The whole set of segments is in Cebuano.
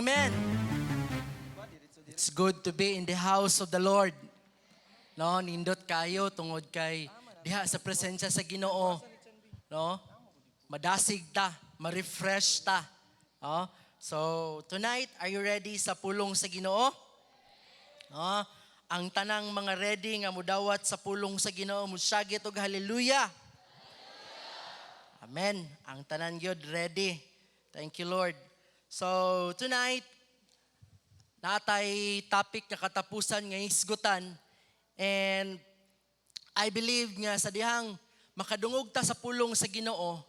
Amen. It's good to be in the house of the Lord. No, nindot kayo tungod kay diha sa presensya sa Ginoo, no? Madasig ta, ma-refresh ta. No? So, tonight, are you ready sa pulong sa Ginoo? No? Ang tanang mga ready nga mudawat sa pulong sa Ginoo, musyagit og hallelujah. Amen. Ang tanan gyud ready. Thank you, Lord. So, tonight, naa tay topic nga katapusan nga hisgutan and I believe nga sa dihang makadungog ta sa pulong sa Ginoo,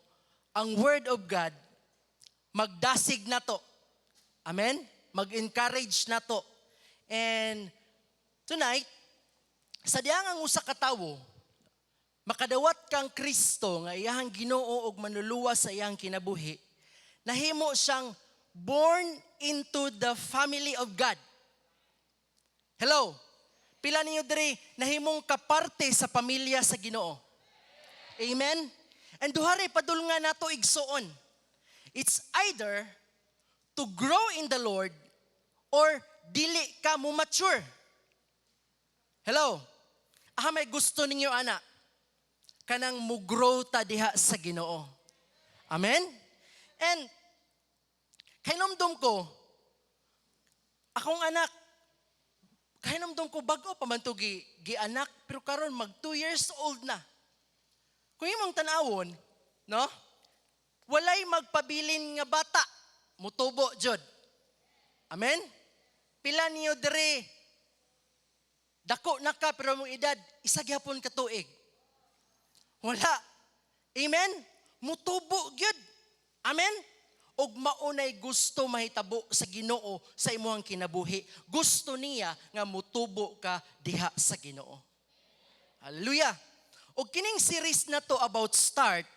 ang word of God magdasig nato. Amen? Mag-encourage nato. And tonight, sa dihang ang usa ka tawo makadawat kang Kristo nga iyang Ginoo ug manluluwas sa iyang kinabuhi, nahimo siyang born into the family of God. Hello? Pila ninyo diri nahimong kaparte sa pamilya sa Ginoo? Amen? And duha ray padulngan nato, igsuon. It's either to grow in the Lord or dili ka mo mature. Hello? Aha, may gusto ninyo ana? Kanang mo grow ta diha sa Ginoo. Amen? And kahinumdum ko, akong anak, kahinumdum ko bago pa man to gi anak, pero karon mag 2 years old na. Kung imong tanawon, no? Walay magpabilin nga bata, mutubo jud. Amen? Pila niyo diri dako na ka pero mong edad isa gyapon ka tuig? Wala. Amen? Mutubo gyud. Amen? Og maunay gusto mahitabo sa Ginoo sa imong kinabuhi. Gusto niya nga mutubo ka diha sa Ginoo. Hallelujah. Og kining series na to about start,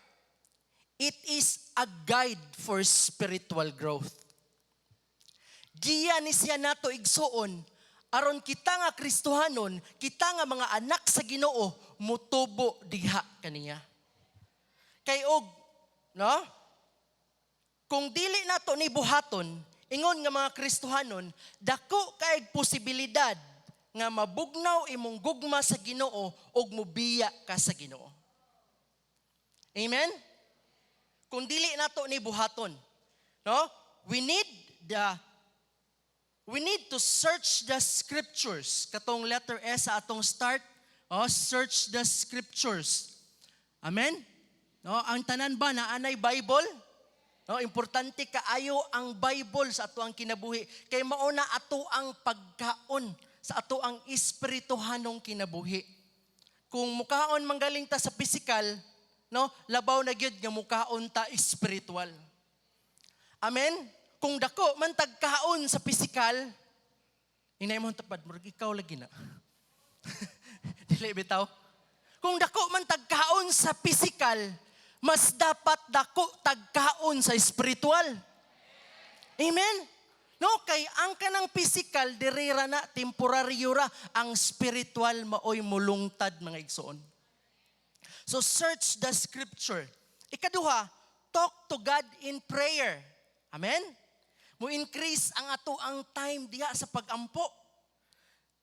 it is a guide for spiritual growth. Giya ni siya nato, igsuon, aron kita nga Kristohanon, kita nga mga anak sa Ginoo, mutubo diha kaniya. Kay og, no? Kung dili nato ni buhaton, ingon nga mga Kristohanon, dako kay posibilidad nga mabugnaw imong gugma sa Ginoo ug mubiya ka sa Ginoo. Amen? Kung dili nato ni buhaton, no? We need to search the scriptures. Katong letter S sa atong start, oh, search the scriptures. Amen? No, ang tanan ba na anay Bible? No, importante kaayo ang Bible sa ato ang kinabuhi kay mao na ato ang pagkaon sa ato ang espirituhanong kinabuhi. Kung mukaon manggaling ta sa physical, no, labaw na gyud nga mukaon ta spiritual. Amen? Kung dako man tagkaon sa physical, inay mo tapad, murag ikaw lagi na. Dili bitaw. Kung dako man tagkaon sa physical, mas dapat dako tagkaon sa spiritual. Amen? No, kay ang kanang physical diri ra na, temporaryo ra, ang spiritual maoy mulungtad, mga igsoon. So search the scripture. Ikaduha, talk to God in prayer. Amen? Mo increase ang ato ang time diha sa pagampo.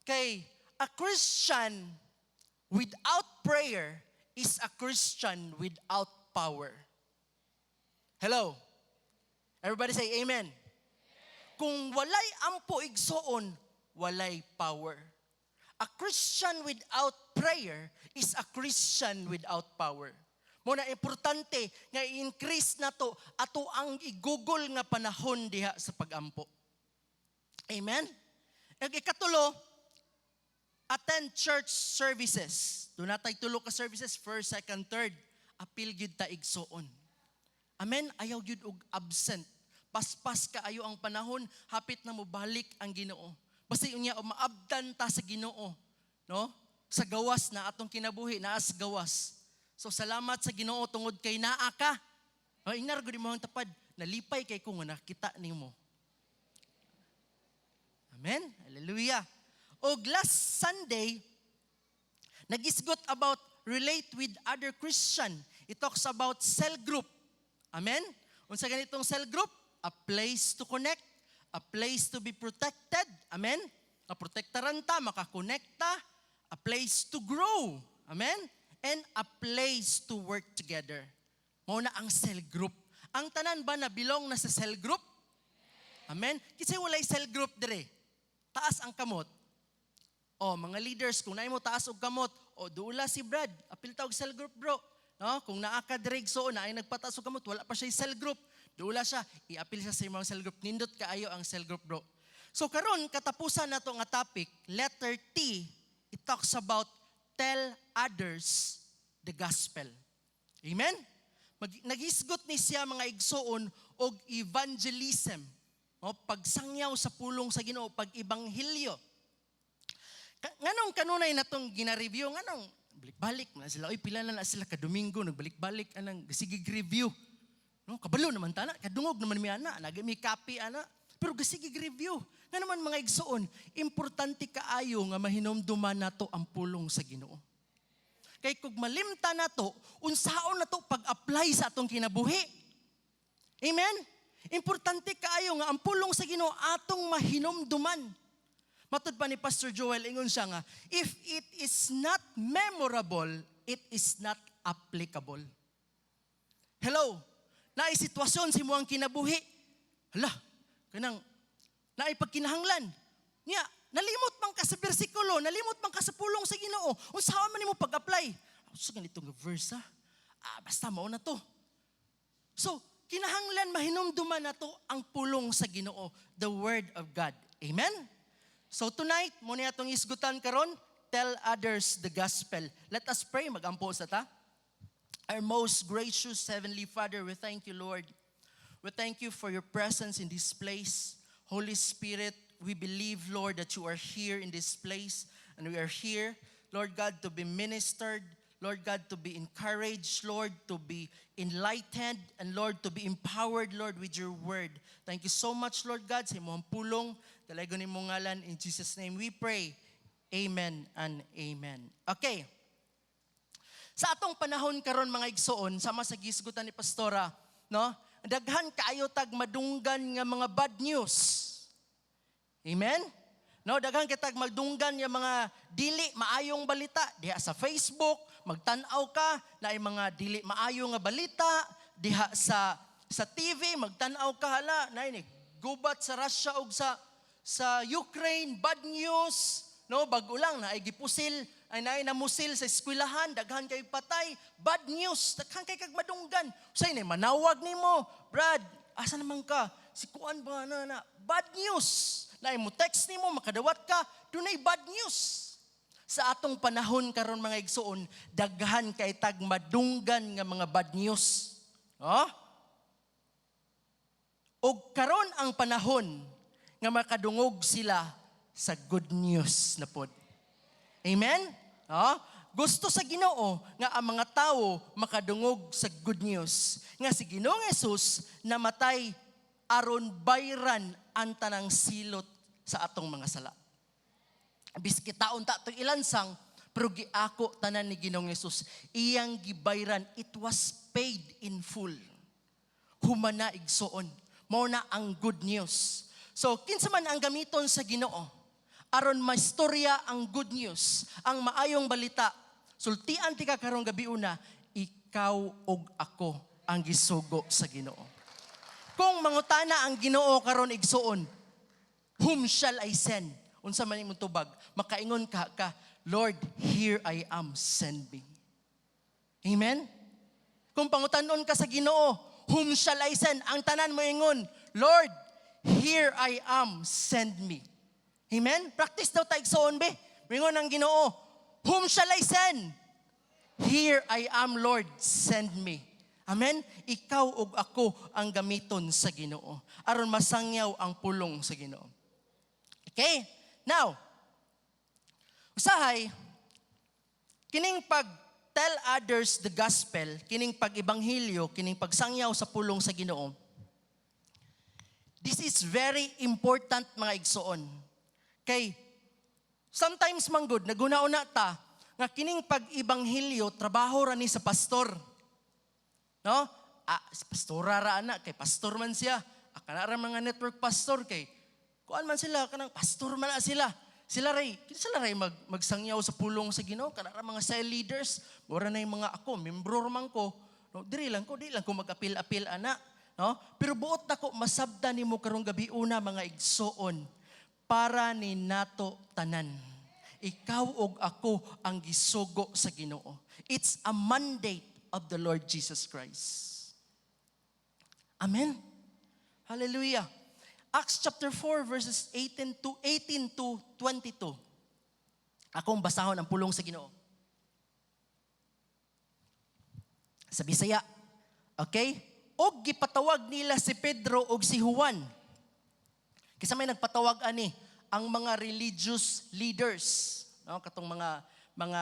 Kay a Christian without prayer is a Christian without power. Hello? Everybody say amen. Kung walay ampo, igsoon, walay power. A Christian without prayer is a Christian without power. Mao na importante nga i-increase nato ato ang igugol nga panahon diha sa pagampo. Amen? Ang ikatulo, attend church services. Duna tay tulo ka services, first, second, third. Apil gyud ta, igsuon. Amen? Ayaw gyud og absent. Paspas kaayo ang panahon, hapit na mobalik ang Ginoo. Basta unya maabdan ta sa Ginoo, no? Sa gawas na atong kinabuhi, naas gawas. So salamat sa Ginoo tungod kay naa ka. O ingnar gud mo ang tapad, nalipay kay ko nga nakita nimo. Amen? Hallelujah. Og last Sunday, nagisgot about relate with other Christian. It talks about cell group. Amen? Unsa ganitong cell group? A place to connect, A place to be protected. Amen? Maprotektaran ta, makakonekta. A place to grow. Amen? And a place to work together. Mao na ang cell group. Ang tanan ba na belong na sa cell group? Amen? Kasi walay cell group dire. Taas ang kamot. O, mga leaders, kung naay mo taas og kamot, o duula si Brad, apil ta og cell group, bro. No? Kung naa ka diri so naay nagpataas og kamot, wala pa siya cell group. Duula siya, iapil siya sa imong cell group. Nindot kaayo ang cell group, bro. So karon katapusan nato nga topic, letter T, it talks about tell others the gospel. Amen? Naghisgot ni siya, mga igsoon, og evangelism. O, pagsangyaw sa pulong sa Ginoo, pag-ebanghelyo. Nganong kanunay natong gina-review, nganong balik-balik na sila, oy, pila na na sila ka Domingo nagbalik-balik anang sige review. No, kabalo naman tana, kadungog naman mi ana, nagi mi copy ana. Pero gasige review. Nga naman, mga igsoon, importante kaayo nga mahinumduman nato ang pulong sa Ginoo. Kay kung malimta nato, unsaon nato pag-apply sa atong kinabuhi? Amen? Importante kaayo nga ang pulong sa Ginoo atong mahinumduman. Matud pa ni Pastor Joel, ingon siya nga, if it is not memorable, it is not applicable. Hello? Naay sitwasyon sa imong kinabuhi. Hala, kanang naay pagkinahanglan. Nya, nalimot man ka sa bersikulo, nalimot man ka sa pulong sa Ginoo. Unsaon man nimo pag-apply? Sa ganito nga verse ha? Ah, basta mao na to. So, kinahanglan mahinumduman nato ang pulong sa Ginoo, the word of God. Amen? So tonight, mao ni atong isgutan karon, tell others the gospel. Let us pray, magampo sa ta. Our most gracious Heavenly Father, we thank you, Lord. We thank you for your presence in this place. Holy Spirit, we believe, Lord, that you are here in this place, and we are here, Lord God, to be ministered, Lord God, to be encouraged, Lord, to be enlightened, and Lord, to be empowered, Lord, with your word. Thank you so much, Lord God, sa imong pulong. Dalaygon imong ngalan. In Jesus' name we pray. Amen and amen. Okay. Sa atong panahon karon, mga igsoon, sama sa gisgutan ni Pastora, no? Daghan kaayo tag madunggan nga mga bad news. Amen? No, daghan kitag madunggan nga mga dili maayong balita diha sa Facebook, magtan-aw ka naay mga dili maayo nga balita diha sa TV, magtan-aw ka, hala, naay ni gubat sa Russia ug sa Ukraine, bad news, no? Bag-o lang naay gipusil, ay naay namusil sa eskwelahan, daghan kay patay, bad news, daghan kay kag madunggan. Say ni manawag nimo, "Brad, asa naman ka? Si kuan ba na na?" Bad news. Naay mo text nimo, makadawat ka, dunay bad news. Sa atong panahon karon, mga igsoon, daghan kay tag madunggan nga mga bad news. Oh? Og karon ang panahon nga makadungog sila sa good news na pod. Amen? Oh? Gusto sa Ginoo nga ang mga tao makadungog sa good news. Nga si Ginoong Jesus namatay aron bayran ang tanang silot sa atong mga sala. Biski taon ta itong ilansang, pero giako tanan ni Ginoong Jesus. Iyang gibayran, it was paid in full. Humana, igsoon. Mao na ang good news. So, kinsa man ang gamiton sa Ginoo aron maistorya ang good news, ang maayong balita? Sultian tika karong gabi una, ikaw ug ako ang gisugo sa Ginoo. Kung mangutana ang Ginoo karon, igsuon, "Whom shall I send?" Unsa man imong tubag? Makaingon ka, "Lord, here I am, send me." Amen? Kung pangutanon ka sa Ginoo, "Whom shall I send?" Ang tanan moingon, "Lord, here I am, send me." Amen? Practice daw ta, igsoon be. Mingon ang Ginoo, "Whom shall I send?" "Here I am, Lord, send me." Amen? Ikaw ug ako ang gamiton sa Ginoo aron masangyaw ang pulong sa Ginoo. Okay? Now, usahay, kining pag tell others the gospel, kining pag-ebanghelyo, kining pagsangyaw sa pulong sa Ginoo, this is very important, mga igsoon. Kay sometimes manggod naguna-una ta nga kining pag-ebanghelyo trabaho ra ni sa pastor. No? Ah, si pastora ra ana kay pastor man siya. Ah, kana ra mga network pastor kay Kuan man sila, kanang pastor man na sila. Sila ray magsangyaw sa pulong sa Ginoo, kana ra mga cell leaders, mura na yung mga ako, membro man ko. No, diri lang ko, di lang ko mag-apil-apil ana, no? Pero buot nako masabtan nimo karong gabi una, mga igsoon, para ni nato tanan. Ikaw og ako ang gisugo sa Ginoo. It's a mandate of the Lord Jesus Christ. Amen. Hallelujah. Acts chapter 4 verses 18 to 22. Akong basahon ang pulong sa Ginoo. Sa Bisaya. Okay? Og gipatawag nila si Pedro og si Juan. Kinsa may nagpatawag ani? Ang mga religious leaders, no? Katong mga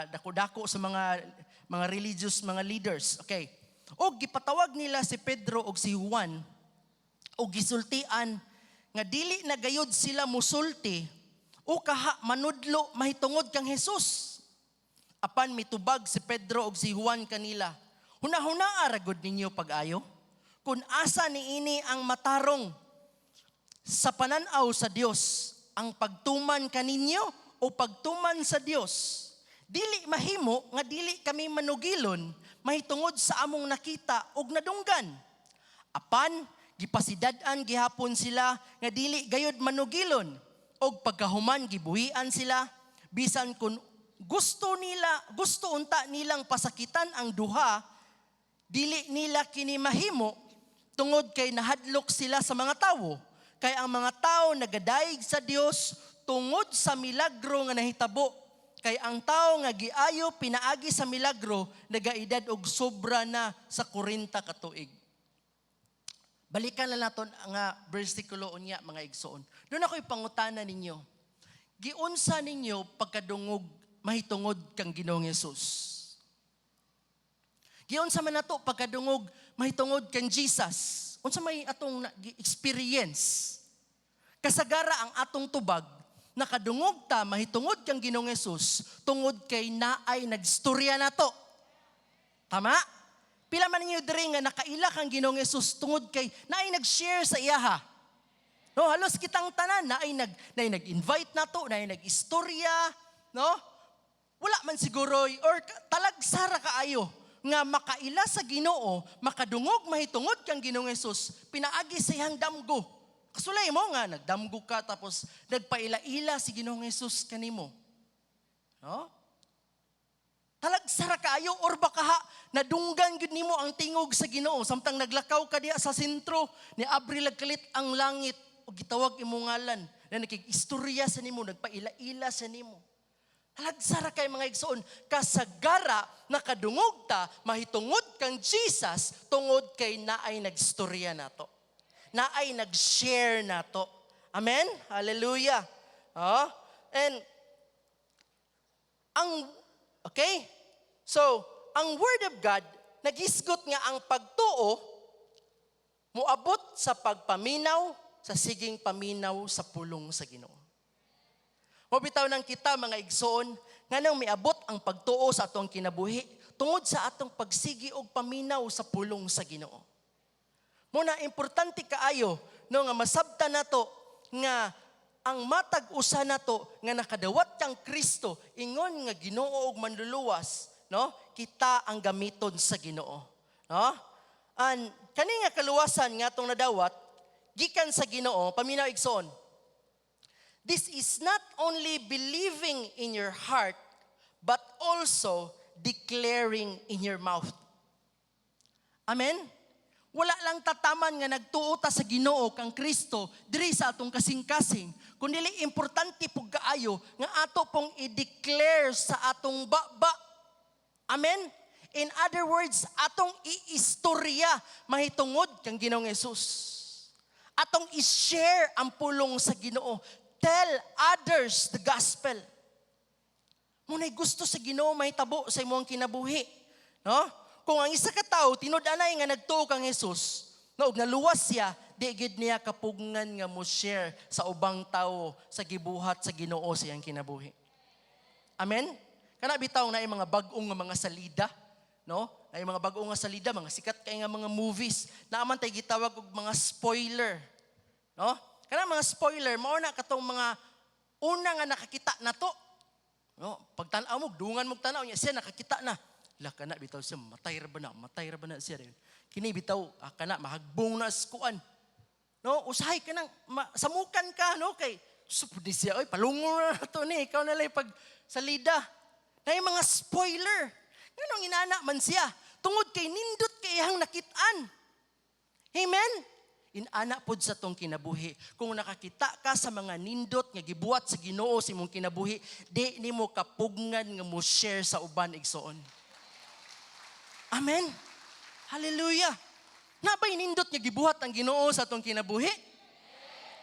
dako-dako sa mga religious mga leaders. Okay. Og gipatawag nila si Pedro og si Juan og gisultian nga dili na gayud sila musulti o kaha manudlo mahitungod kang Jesus. Apan mitubag si Pedro og si Juan kanila: "Hunahunaa ra gud ninyo pag-ayo kung asa niini ang matarong sa pananaw sa Dios, ang pagtuman kaninyo o pagtuman sa Dios. Dili mahimo nga dili kami manugilon mahitungod sa among nakita og nadunggan." Apan gipasidad-an gihapon sila nga dili gayud manugilon, og pagkahuman gibuhian sila. Bisan kun gusto unta nilang pasakitan ang duha, dili nila kini mahimo tungod kay nahadlok sila sa mga tawo, kay ang mga tawo nagadayeg sa Dios tungod sa milagro nga nahitabo, kay ang tawo nga giayo pinaagi sa milagro nagaedad og sobra na sa 40 ka tuig. Balikan na naton ang nga bersikulo unya, mga igsoon. Doon ako'y pangutana ninyo. Giunsa ninyo pagkadungog mahitungod kang Ginoong Hesus? Giunsa man nato pagkadungog mahitungod kang Jesus? Unsa may atong experience? Kasagara ang atong tubag, nakadungog ta mahitungod kang Ginoong Hesus tungod kay naay nagstorya nato. Tama? Pila man ninyo diri nga nakaila kang Ginoong Hesus tungod kay naay nag-share sa iyaha? No, halos kitang tanan naay nag-invite nato, naay nag-istorya, no? Wala man siguro or talagsara kaayo nga makaila sa Ginoo, makadungog mahitungod kang Ginoong Hesus pinaagi sa iyang damgo. Kasulay mo nga nagdamgo ka tapos nagpaila-ila si Ginoong Hesus kanimo. No? Talagsara kaayo or baka ha, nadunggan gyud nimo ang tingog sa Ginoo samtang naglakaw ka diha sa sentro, ni abri lag kalit ang langit ug gitawag imong ngalan na nakig-istorya sa nimo, nagpaila-ila sa nimo. Talagsara kay, mga igsoon, kasagara nakadungog ta mahitungod kang Jesus tungod kay naay nagstorya nato. Naay nag-share nato. Amen? Hallelujah. Oh? And ang okay? So, ang Word of God nagisgot nga ang pagtuo moabot sa pagpaminaw sa siging paminaw sa pulong sa Ginoo. Mao bitaw nang kita, mga igsoon, nganong miabot ang pagtuo sa atong kinabuhi tungod sa atong pagsigi og paminaw sa pulong sa Ginoo. Mao na importante kaayo, no, nga masabtan nato nga ang matag usa nato nga nakadawat kang Kristo ingon nga Ginoo ug Manluluwas, no, kita ang gamiton sa Ginoo, no? An kani nga kaluwasan nga atong nadawat gikan sa Ginoo, paminaw, igsoon. This is not only believing in your heart but also declaring in your mouth. Amen. Wala lang tataman nga nagtuo ta sa Ginoo kang Kristo diri sa atong kasing-kasing, kundi importante pug kaayo nga ato pong i-declare sa atong baba. Amen. In other words, atong iistorya mahitungod kang Ginoong Hesus. Atong i-share ang pulong sa Ginoo. Tell others the gospel. Mao nay gusto sa Ginoo mahitabo sa imong kinabuhi. No? Kung ang isa ka tawo tinud-anay nga nagtuo kang Jesus, no, ug naluwas siya, di gid niya kapugngan nga mo share sa ubang tawo sa gibuhat sa Ginoo sa iyang kinabuhi. Amen? Kana bitaw na mga bag-ong nga mga salida, no? Naay mga bag-ong nga salida, mga sikat kay nga mga movies. Naa man tay gitawag og mga spoiler, no? Kanang mga spoiler, mao na katong mga una nga nakakita na to. No, pagtan-aw mo, dungan mo tan-aw niya, siya nakakita na. La, kana bitaw siya matay ra ba na, matay ra ba na siya rin. Kini bitaw ah, kana mahagbong na sa kuan. No, usahay ka nang samukan ka, no, kay supod ni siya, oy, palungo na to ni, ikaw na lang pag salida. Na yung mga spoiler. Nganong inana man siya? Tungod kay nindot kay iyang nakit-an. Amen? Inana pod sa tong kinabuhi. Kung nakakita ka sa mga nindot nga gibuhat sa Ginoo sa imong kinabuhi, di nimo kapugngan nga mo share sa uban, igsoon. Amen. Hallelujah. Nabay nindot nga gibuhat ang Ginoo sa atong kinabuhi?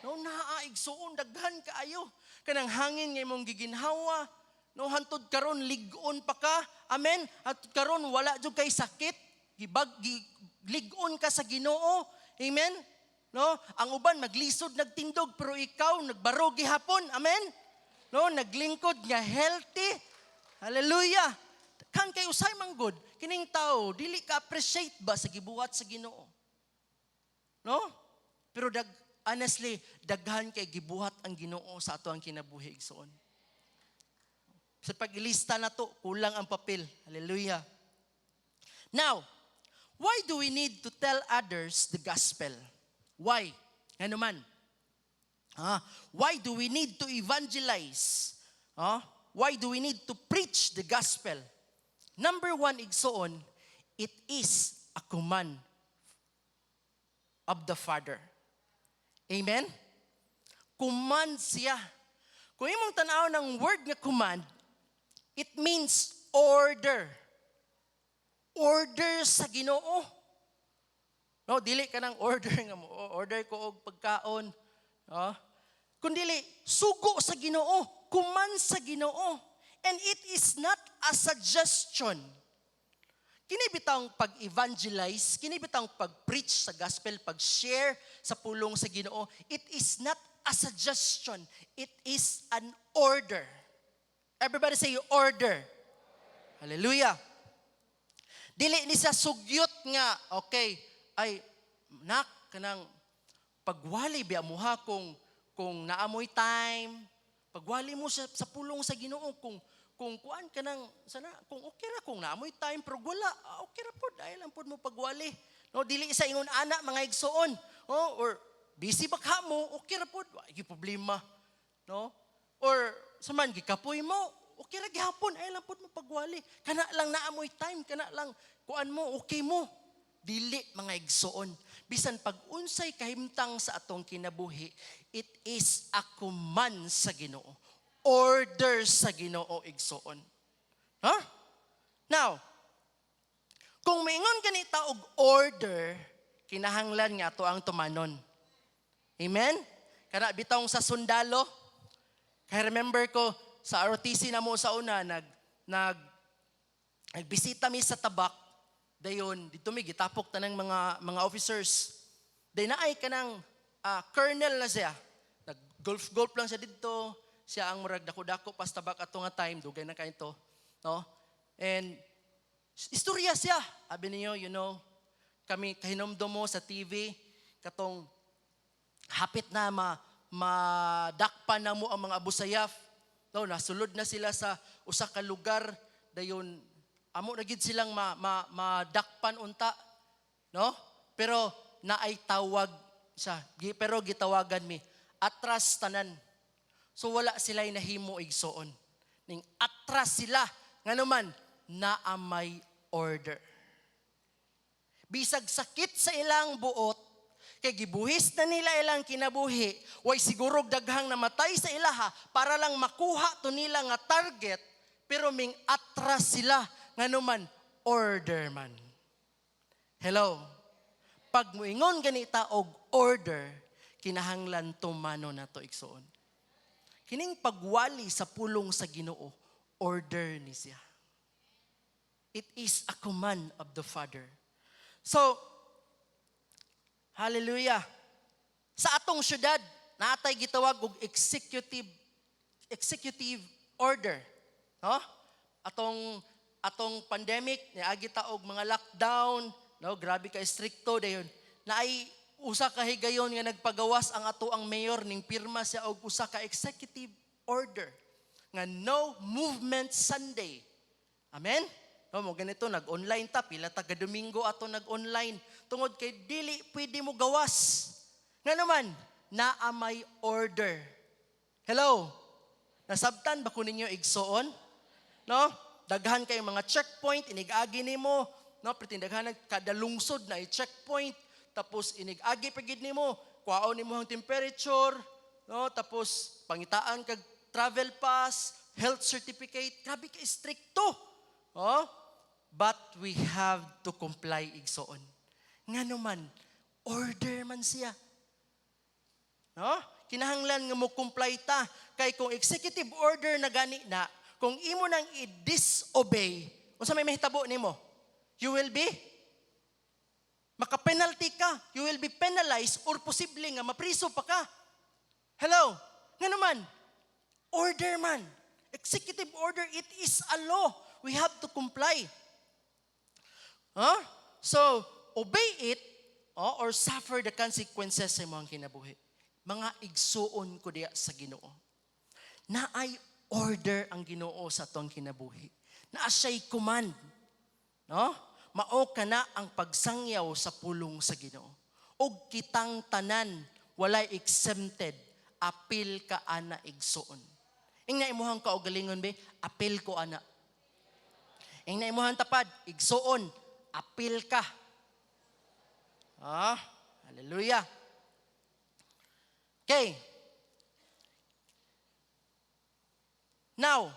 No, naa, igsuon, daghan kaayo. Kanang hangin nga imong giginhawa, no, hantod karon lig-on pa ka. Amen. Hantod karon wala jud kay sakit. Gibag gi, lig-on ka sa Ginoo. Amen. No, ang uban maglisod nagtindog pero ikaw nagbaro gihapon. Amen. No, naglingkod nga healthy. Hallelujah. Kan kay usay man gud kining tao dili ka appreciate ba sa gibuhat sa Ginoo. No? Pero honestly, daghan kay gibuhat ang Ginoo sa ato ang kinabuhi, igsoon. Sa pag-ilista na to, kulang ang papel. Hallelujah. Now, why do we need to tell others the gospel? Why? Ano man? Ah, why do we need to evangelize? Ah, why do we need to preach the gospel? Number one, igsoon, it is a command of the Father. Amen? Command siya. Kung imong tanaw ng word nga command, it means order. Order sa Ginoo. No, dili ka ng order nga mo, order ko og pagkaon. No? Kundili sugo sa Ginoo, command sa Ginoo. And it is not a suggestion. Kini bitang pag-evangelize, kini bitang pag-preach sa gospel, pag-share sa pulong sa Ginoo, it is not a suggestion, it is an order. Everybody say "order." Hallelujah. Dili ni sa sugyot nga, okay, ay, nak, kanang pagwali biya mo ha kung naamoy time, pagwali mo sa pulong sa Ginoo kung kuan ka nang sana kung okay ra kung naamoy time, pero wala, ah, okay ra pod, ay lang pod mo pagwali, no? Dili sa ingon ana, mga igsoon. Oh, or busy ba ka mo, okay ra pod, wa gyud problema, no? Or sa man gikapoy mo, okay ra gihapon, ay lang pod mo pagwali, kana lang naamoy time, kana lang kuan mo, okay mo. Dili, mga igsoon. Bisan pag unsay kahimtang sa atong kinabuhi, it is a command sa Ginoo, order sa Ginoo, igsoon. Ha? Now, kung maingon ganita og order, kinahanglan nga ato ang tumanon. Amen? Kana bitawng sa sundalo, kay remember ko sa ROTC na mo sa una, nag nag nagbisita mi sa Tabak, dayon dito mi gitapok tanang mga officers. Day naay kanang colonel na siya. Nag golf golf lang siya didto. Siya ang murag dako-dako pas Tabak ato nga time, dugay na kaayo to, no? And istorya siya. Abi niyo, kami kahinomdom mo sa TV katong hapit na madakpan na mo ang mga Abu Sayyaf. No, nasulod na sila sa usa ka lugar, dayon amo na gid silang ma, ma, madakpan unta, no? Pero naay tawag siya, pero gitawagan mi atras tanan. So wala sila nahimo, igsoon. Ning atras sila ngano man naa may order. Bisag sakit sa ilang buot, kay gibuhis na nila ilang kinabuhi, way siguro daghang namatay sa ilaha para lang makuha to nila nga target, pero ming atras sila ngano man order man. Hello. Pag muingon ganita og order, kinahanglan tumano na to, igsoon. Kining pagwali sa pulong sa Ginoo, order ni siya. It is a command of the Father. So, hallelujah. Sa atong syudad, naatay gitawag og executive order. No? Atong pandemic, niagi ta og mga lockdown, no, grabe ka strikto dayon. Naay usa ka higayon nga nagpagawas ang ato ang mayor, ning pirma siya og usa ka executive order nga no movement Sunday. Amen? No, mo ganito nag-online ta, pila ta ka Domingo ato nag-online tungod kay dili pwede mo gawas. Nga naman, naa may order. Hello? Nasabtan ba ko ninyo, igsoon? No? Daghan kay mga checkpoint inig-agi nimo, no? Perting daghan kada lungsod na checkpoint, tapos inig-agi pa gid nimo, kuhaon nimo ang temperature, no? Tapos pangitaan kag travel pass, health certificate, grabe ka strikto. Oh? But we have to comply, igsoon. Ngano man, order man siya. No? Kinahanglan nga mo comply ta kay kung executive order na gani na, kung imo nang i-disobey, unsa may mahitabo nimo? You will be maka-penalty ka. You will be penalized or posible nga mapriso pa ka. Hello? Nga naman, order man. Executive order, it is a law. We have to comply. Huh? So, obey it, oh, or suffer the consequences sa imong kinabuhi. Mga igsuon ko diya sa Ginoo. Naay order ang Ginoo sa atong kinabuhi. Naa siya'y command. No? Mao kana ang pagsangyaw sa pulong sa Ginoo. Og kitang tanan walay exempted, apil ka ana, igsuon. Ingna imuhang kaugalingon be, "Apil ko ana." Ingna imuhang tapad, "Igsuon, apil ka." Ah, hallelujah. Okay. Now,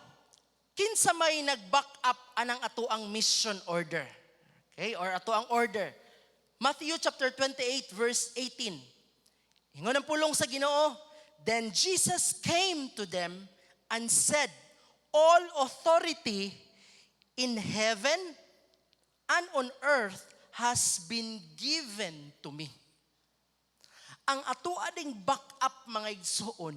kinsa may nag-back up anang ato ang mission order? Okay, or ato ang order. Matthew chapter 28 verse 18. Ingon ang pulong sa Ginoo, "Then Jesus came to them and said, 'All authority in heaven and on earth has been given to me.'" Ang ato ading back up, mga igsoon,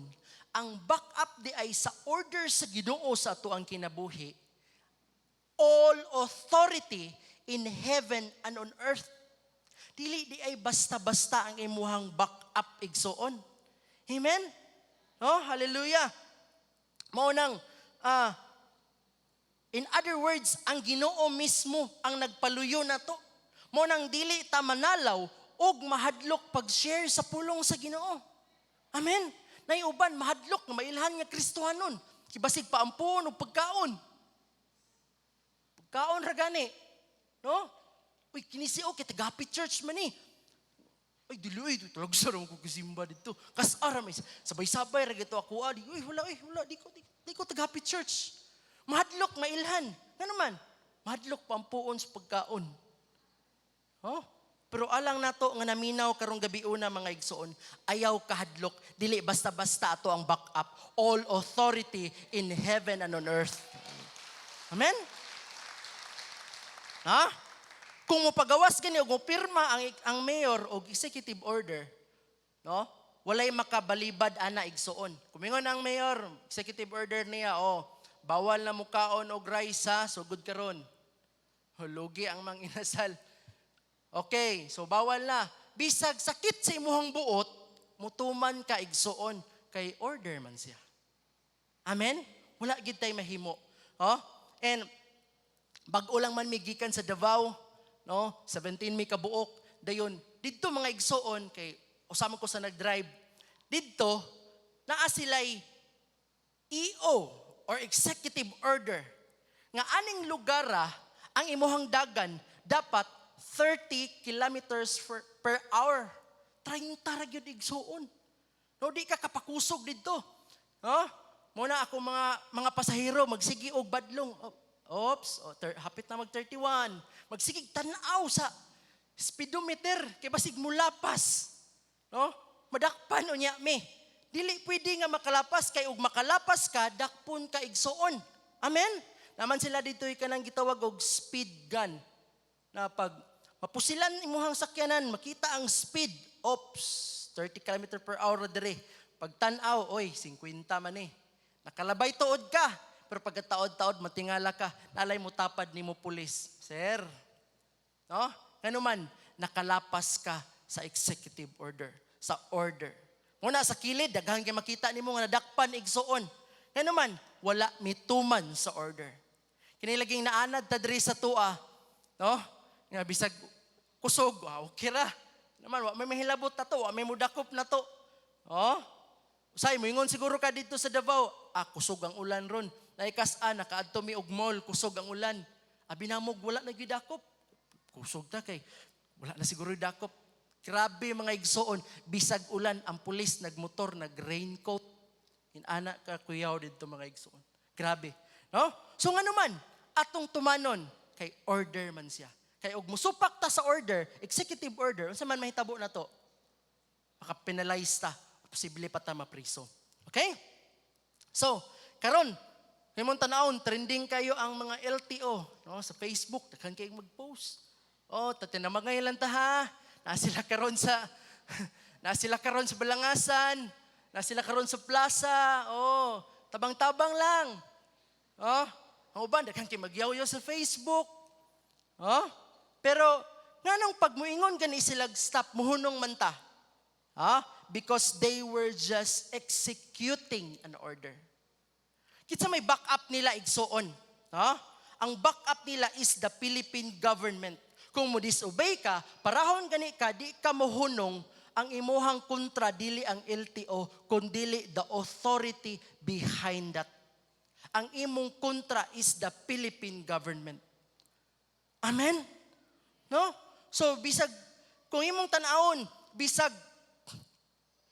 ang back up di ay sa order sa Ginoo sa ato ang kinabuhi, all authority in heaven and on earth. Dili di ay basta-basta ang imuhang back up, igsoon. Amen? Oh, hallelujah. Mao nang in other words, ang Ginoo mismo ang nagpaluyo nato. Mao nang dili ta manalaw og mahadlok pag-share sa pulong sa Ginoo. Amen. Nay uban mahadlok nga mailhan nga Kristohanon. Kibasig paampuon og pagkaon. Pagkaon ra gani. No? Uy, kini si okay, taga Happy Church man ni. Ay, dili uy, talaga sa ko kisimba dito. Kas-ara may sabay-sabay ra gito ako adi. Uy, wala uy, wala di ko taga Happy Church. Mahadlok mailhan. Ngano man? Mahadlok paampuon sa pagkaon. Oh? Pero alang nato nga naminaw karong gabi una, mga igsoon, ayaw kahadlok, dili basta-basta ato ang back up. All authority in heaven and on earth. Amen? Ha? Kung mopagawas gani og mopirma ang mayor og executive order, no? Walay makabalibad ana, igsoon. Kumingon ang mayor, executive order niya, "Oh, bawal na mukaon og rice ha, sugod karon." Hulugi ang Mang Inasal. Okay, so bawal na. Bisag sakit sa imuhang buot, mutuman ka, igsoon, kay order man siya. Amen? Wala gid tay mahimo. Oh? And bag-o lang man mi gikan sa Davao, no? 17 mi kabuok. Dayon didto, mga igsoon, kay usama ko sa nag-drive. Didto naa sila'y EO or executive order nga aning lugar ang imuhang dagan dapat 30 kilometers per hour. 30 ra gyud, igsuon. No, di ka kapakusog didto. No? Muna ako mga pasahero magsigi og badlong. Oh, oops, oh, hapit na mag 31. Magsigig tan-aw sa speedometer kay basig mulapas. No? Madakpan unya mi. Dili pwede nga makalapas kay og makalapas ka, dakpon ka, igsuon. Amen? Naman sila dito kanang gitawag og speed gun. Na pag mapusilan imuhang sakyanan, makita ang speed. Oops, 30 km per hour dire. Pag tan-aw, oy, 50 man eh. Nakalabay tuod ka. Pero pagkataod-taod, matingala ka. Nalay mo tapad nimo pulis. "Sir," no? Ngano man, nakalapas ka Sa executive order, sa order. Muna sa kilid, daghan kay makita nimo nga nadakpan, igsuon. Ngano man, wala mituman sa order. Kini laging naanad ta diri sa atoa, no? Nga bisag kusog, ah, okay ra. Naman wa may mahilabot na to, wa may mudakop na to. Oh? Usay moingon siguro ka dito sa Davao, ah, kusog ang ulan ron. Naikas-an, nakaadto mi og mall, kusog ang ulan. Abi namog wala na gyud dakop. Kusog ta kay wala na siguro dakop. Grabe, mga igsoon, bisag ulan ang pulis nagmotor, nag-raincoat. Inana ka kuyaw didto, mga igsoon. Grabe. No? So ngano man, atong tumanon kay order man siya. Kay og musupak ta sa order, executive order, unsa man mahitabo na to? Maka-penalize ta, posible pa ta mapriso. Okay? So, karon, imong tanawon, trending kayo ang mga LTO, no, sa Facebook, daghan kay mag-post. Oh, tatinamagay lang ta ha. Na sila karon sa Balangasan, na sila karon sa plaza. Oh, tabang-tabang lang. Oh, ang uban daghan kay magyawyaw sa Facebook. Oh, pero nganong pag muingon gani sila stop, muhunong man ta? Ha? Because they were just executing an order. Kinsa may backup nila, igsuon? Ha? Ang backup nila is the Philippine government. Kung mo disobey ka, parahon gani ka, di ka mohunong, ang imuhang kontra dili ang LTO, kundili the authority behind that. Ang imong kontra is the Philippine government. Amen? No? So bisag kung imong tan-awon, bisag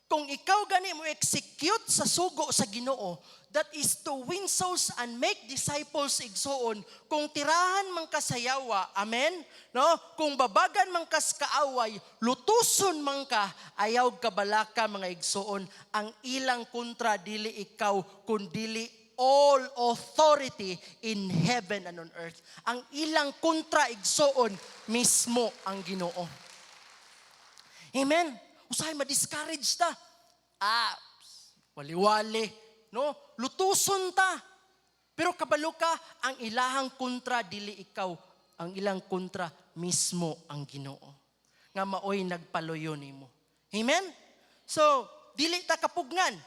kung ikaw gani mo execute sa sugo sa Ginoo, that is to win souls and make disciples, igsuon, kung tirahan man ka sa yawa, amen? No? Kung babagan man kas kaaway, lutuson man ka, ayaw kabalaka, mga igsuon, ang ilang kontra dili ikaw, kundili all authority in heaven and on earth. Ang ilang kontra, igsuon, mismo ang Ginoo. Amen. Usahay ma-discourage ta. Ah, wali-wali, no? Lutuson ta. Pero kabalo ka, ang ilahang kontra dili ikaw, ang ilang kontra mismo ang Ginoo. Nga maoy nagpaluyo nimo. Amen? So, dili ta kapugngan.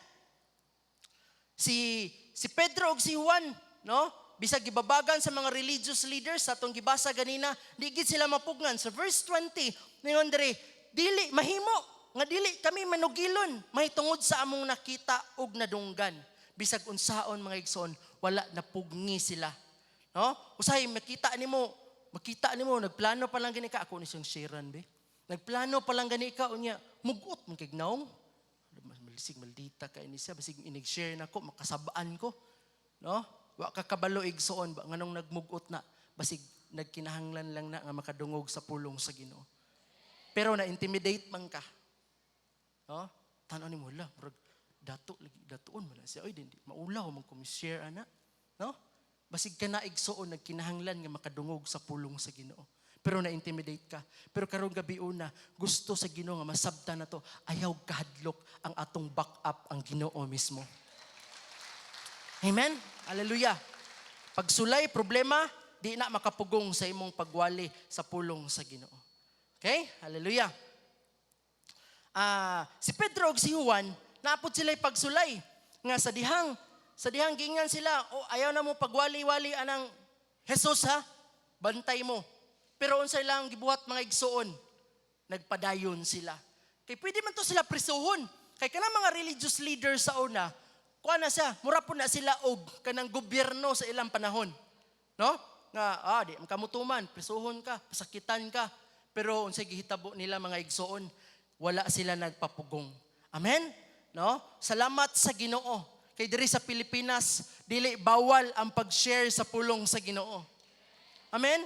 Si Pedro ug si Juan, no? Bisag gibabagan sa mga religious leaders sa atong gibasa ganina, di gid sila mapugnan. Sa verse 20, ningon diri, "Dili mahimo nga dili kami manugilon mahitungod sa among nakita ug nadunggan." Bisag unsaon, mga igsoon, wala napugngi sila. No? Usahay makita nimo nagplano pa lang gani ka, ako ni siyang sharean be. Nagplano pa lang gani ka unya, mugot man kay naong. Malisig maldita kay ni siya, basig inig-share nako makasabaan ko. No? Wa ka kabalo, igsoon, ba nganong nagmugot na, basig nagkinahanglan lang na nga makadungog sa pulong sa Ginoo. Pero na-intimidate man ka. No? Tan-aw nimo, la, murag dato lagi datuon man na siya. Oy, di maulaw man ko share ana. No? Basig ka na, igsuon, nagkinahanglan nga makadungog sa pulong sa Ginoo. Pero na-intimidate ka. Pero karong gabi una, gusto sa Ginoo nga masabtan na to, ayaw kahadlok, ang atong backup ang Ginoo mismo. Amen? Hallelujah. Pagsulay, problema, di na makapugong sa imong pagwali sa pulong sa Ginoo. Okay? Hallelujah. Ah, si Pedro ug si Juan, naapod sila pagsulay nga sa dihang giingan sila, "Oh, ayaw na mo pagwali-wali anang Jesus ha. Bantay mo." Pero unsa ilang gibuhat, mga igsuon? Nagpadayon sila. Kay pwede man to sila prisuhon. Kay kanang mga religious leaders sa una, kuha na siya, mura po na sila og kanang gobyerno sa ilang panahon. No? Nga ah, di makamutuman, prisuhon ka, pasakitan ka. Pero unsay gihitabo nila, mga igsuon? Wala sila nagpapugong. Amen? No? Salamat sa Ginoo. Kay diri sa Pilipinas, dili bawal ang pag-share sa pulong sa Ginoo. Amen?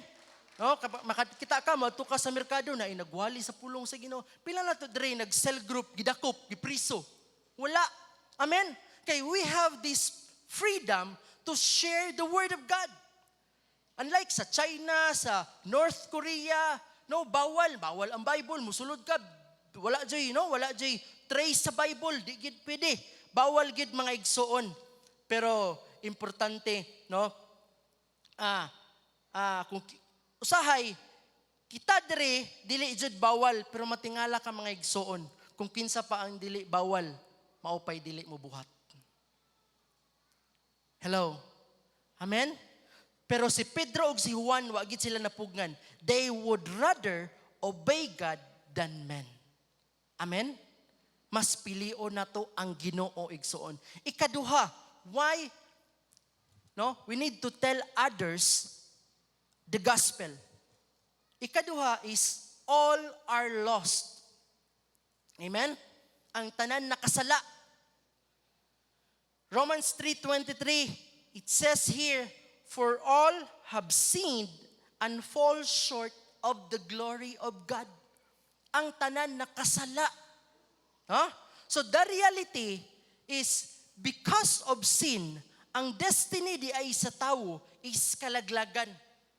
No, makakita ka moadto ka sa merkado na inagwali sa pulong sa Ginoo. Pila na to diri nag cell group, gidakop, gipriso? Wala. Amen? Kay we have this freedom to share the word of God. Unlike sa China, sa North Korea, no, bawal, bawal ang Bible, musulod ka, wala jay, no, wala jay trace sa Bible, di gid pwede. Bawal gid, mga igsuon. Pero importante, no? Kung usahay Kita diri dili jud bawal, pero matingala ka, mga igsoon, kung kinsa pa ang dili bawal, mao pay dili mo buhat. Hello. Amen? Pero si Pedro ug si Juan, wa gid sila napugngan. They would rather obey God than men. Amen? Mas pilion nato ang Ginoo, igsoon. Ikaduha, why, no? We need to tell others the gospel. Ikaduha is all are lost. Amen? Ang tanan nakasala. Romans 3:23, it says here, "For all have sinned and fall short of the glory of God." Ang tanan nakasala. Huh? So the reality is because of sin, ang destiny diay sa tawo is kalaglagan.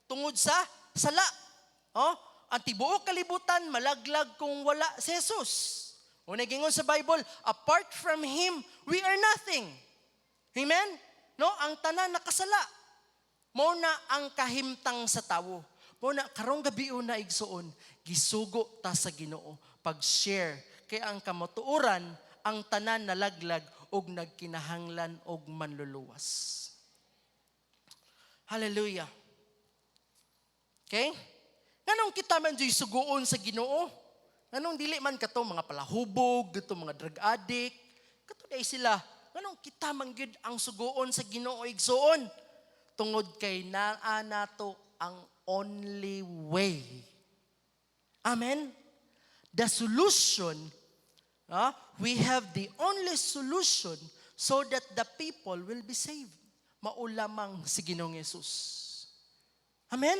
Tungod sa sala. Oh, ang tibuok kalibutan malaglag kung wala si Jesus. O nagingon sa Bible, apart from Him, we are nothing. Amen? No, ang tanan nakasala. Mao na ang kahimtang sa tawo. Mao na karong gabi na, igsuon, gisugo ta sa Ginoo pag-share kay ang kamatuoran, ang tanan nalaglag og nagkinahanglan og manluluwas. Hallelujah. Okay? Nganong kita man dyo'y suguon sa Ginoo? Nganong dili man kato mga palahubog, kato mga drug addict, kato diay sila? Nganong kita man gyud ang suguon sa Ginoo, igsuon? Tungod kay naa nato ang only way. Amen? The solution, we have the only solution so that the people will be saved. Mao lamang si Ginoong Hesus. Amen?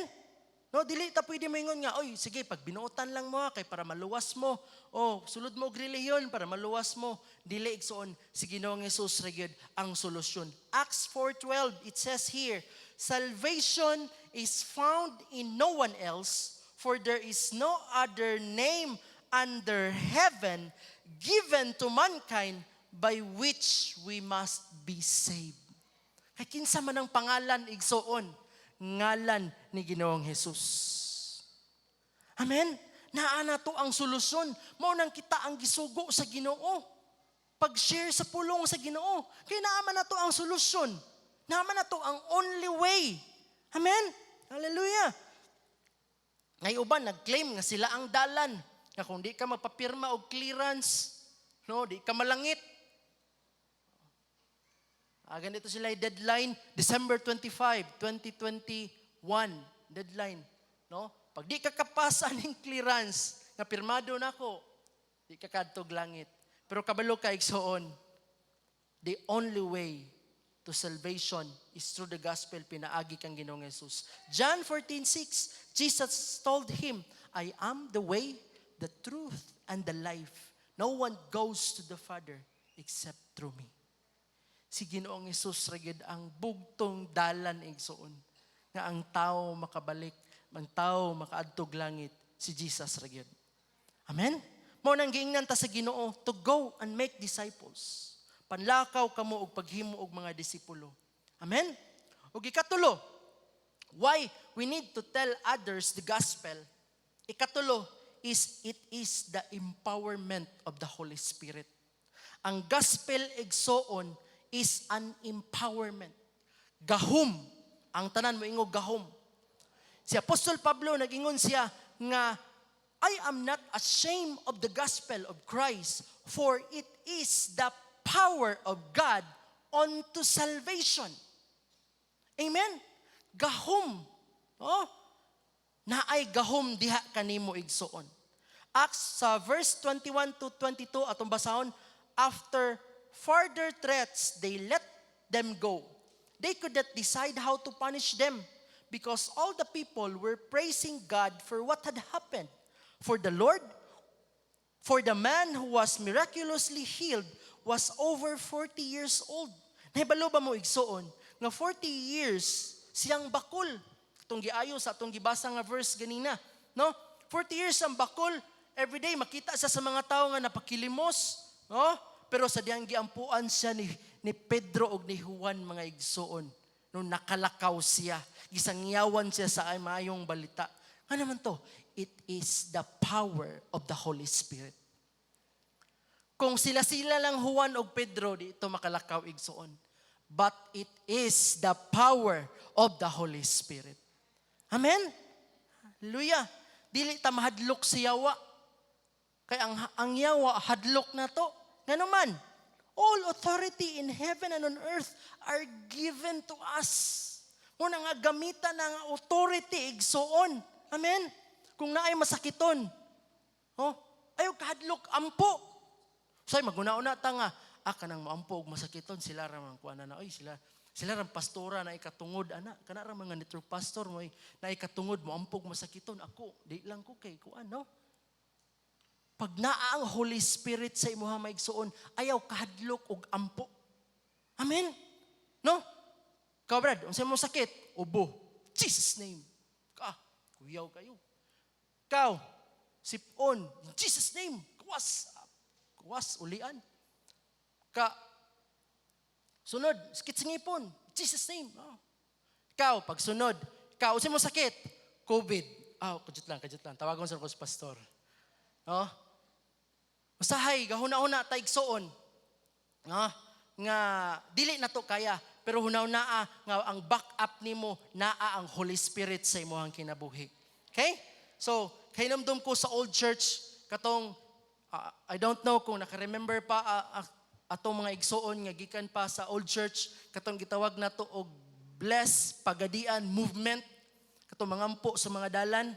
No, dili ta pwede moingon nga, "Oy, sige, pag binuotan lang mo ha, kay para maluwas mo. O, sulod mo og relihiyon para maluwas mo." Dili, igsoon, si Ginoong Hesus ra gyud ang solusyon. Acts 4:12, it says here, "Salvation is found in no one else, for there is no other name under heaven given to mankind by which we must be saved." Kay kinsa man ang pangalan, igsoon? Ngalan ni Ginoong Hesus. Amen? Naa na to ang solusyon. Mao nang kita ang gisugo sa Ginoo. Pag-share sa pulong sa Ginoo. Kay naa man na to ang solusyon. Naa man na to ang only way. Amen? Hallelujah. Ngay uban nag-claim nga sila ang dalan. Nga kung di ka magpapirma og clearance, no, di ka malangit. Ganito sila yung deadline, December 25, 2021, deadline. No? Pag di ka kapas aning clearance, nga pirmado na ako, di ka kadtog langit. Pero kabalo ka, igsoon, the only way to salvation is through the gospel pinaagi kang Ginoong Jesus. John 14:6, Jesus told him, "I am the way, the truth, and the life. No one goes to the Father except through me." Si Ginoong Hesus ra gyud ang bugtong dalan, igsoon, nga ang tao makabalik, ang tao makaadtog langit, si Jesus ra gyud. Amen? Mao nang giingnan ta sa Ginoo to go and make disciples. Panlakaw kamo og paghimo og mga disipulo. Amen? Ug ikatulo, why we need to tell others the gospel? Ikatulo is it is the empowerment of the Holy Spirit. Ang gospel, igsoon, is an empowerment. Gahom. Ang tanan mo ingog, "Gahom." Si Apostol Pablo, nag-ingon siya nga, "I am not ashamed of the gospel of Christ, for it is the power of God unto salvation." Amen? Gahom. Oh? Naay gahom diha kanimo, igsoon. Acts sa verse 21 to 22 atong basahon, "After further threats, they let them go. They could not decide how to punish them because all the people were praising God for what had happened. For the man who was miraculously healed was over 40 years old." Nahibalo ba mo, igsoon, nga 40 years siyang bakol? Itong giayo sa atong gibasa nga verse ganina. No? 40 years ang bakol. Every day makita siya sa mga tao nga napakilimos. No? Pero sa diyang giampuan siya ni Pedro og ni Juan, mga igsoon, no, nakalakaw siya. Gisangyawan siya sa maayong balita. Ano naman to? It is the power of the Holy Spirit. Kung sila-sila lang Juan og Pedro, di ito makalakaw, igsuon. But it is the power of the Holy Spirit. Amen? Hallelujah. Dili ta mahadlok sa yawa. Kay ang yawa hadlok na to. Ngano man, all authority in heaven and on earth are given to us. Muna nga gamitan na nga authority, igsuon. Amen? Kung naay masakiton, oh, ayaw kahadlok, ampo. Say maguna-una ta nga, ah, kanang moampo og masakiton sila ra man kuan na, oy, sila sila ra pastora na ikatungod ana, kana ra mga network pastor mo na ikatungod mo ampo og masakiton. Ako di lang ko kay kuan, no. Pag naa ang Holy Spirit sa imuha, maigsuon, ayaw kahadlok og ampo. Amen, no? Ikaw, Brad, unsa mo sakit? Ubo. Jesus name. Ka kuyaw kayo. Ikaw, sipon. In Jesus name. Kuwas. Kuwas, ulian. Ka, sunod, sakit sa ngipon. Jesus name. Oh. Ikaw, pagsunod. Ikaw, unsa mo sakit? COVID. Ah, oh, kajut lang, kajut lang. Tawagon sa ko sa pastor. No? Usahay, gahuna-huna ta, igsuon. No? Nga dili na to kaya, pero hunaw-naa nga ang backup nimo naa ang Holy Spirit sa imong kinabuhi. Okay? So, kahinumdum ko sa old church katong I don't know kung naka-remember pa atong mga igsuon nga gikan pa sa old church, katong gitawag nato og Bless Pagadian movement, katong mangampo sa mga dalan,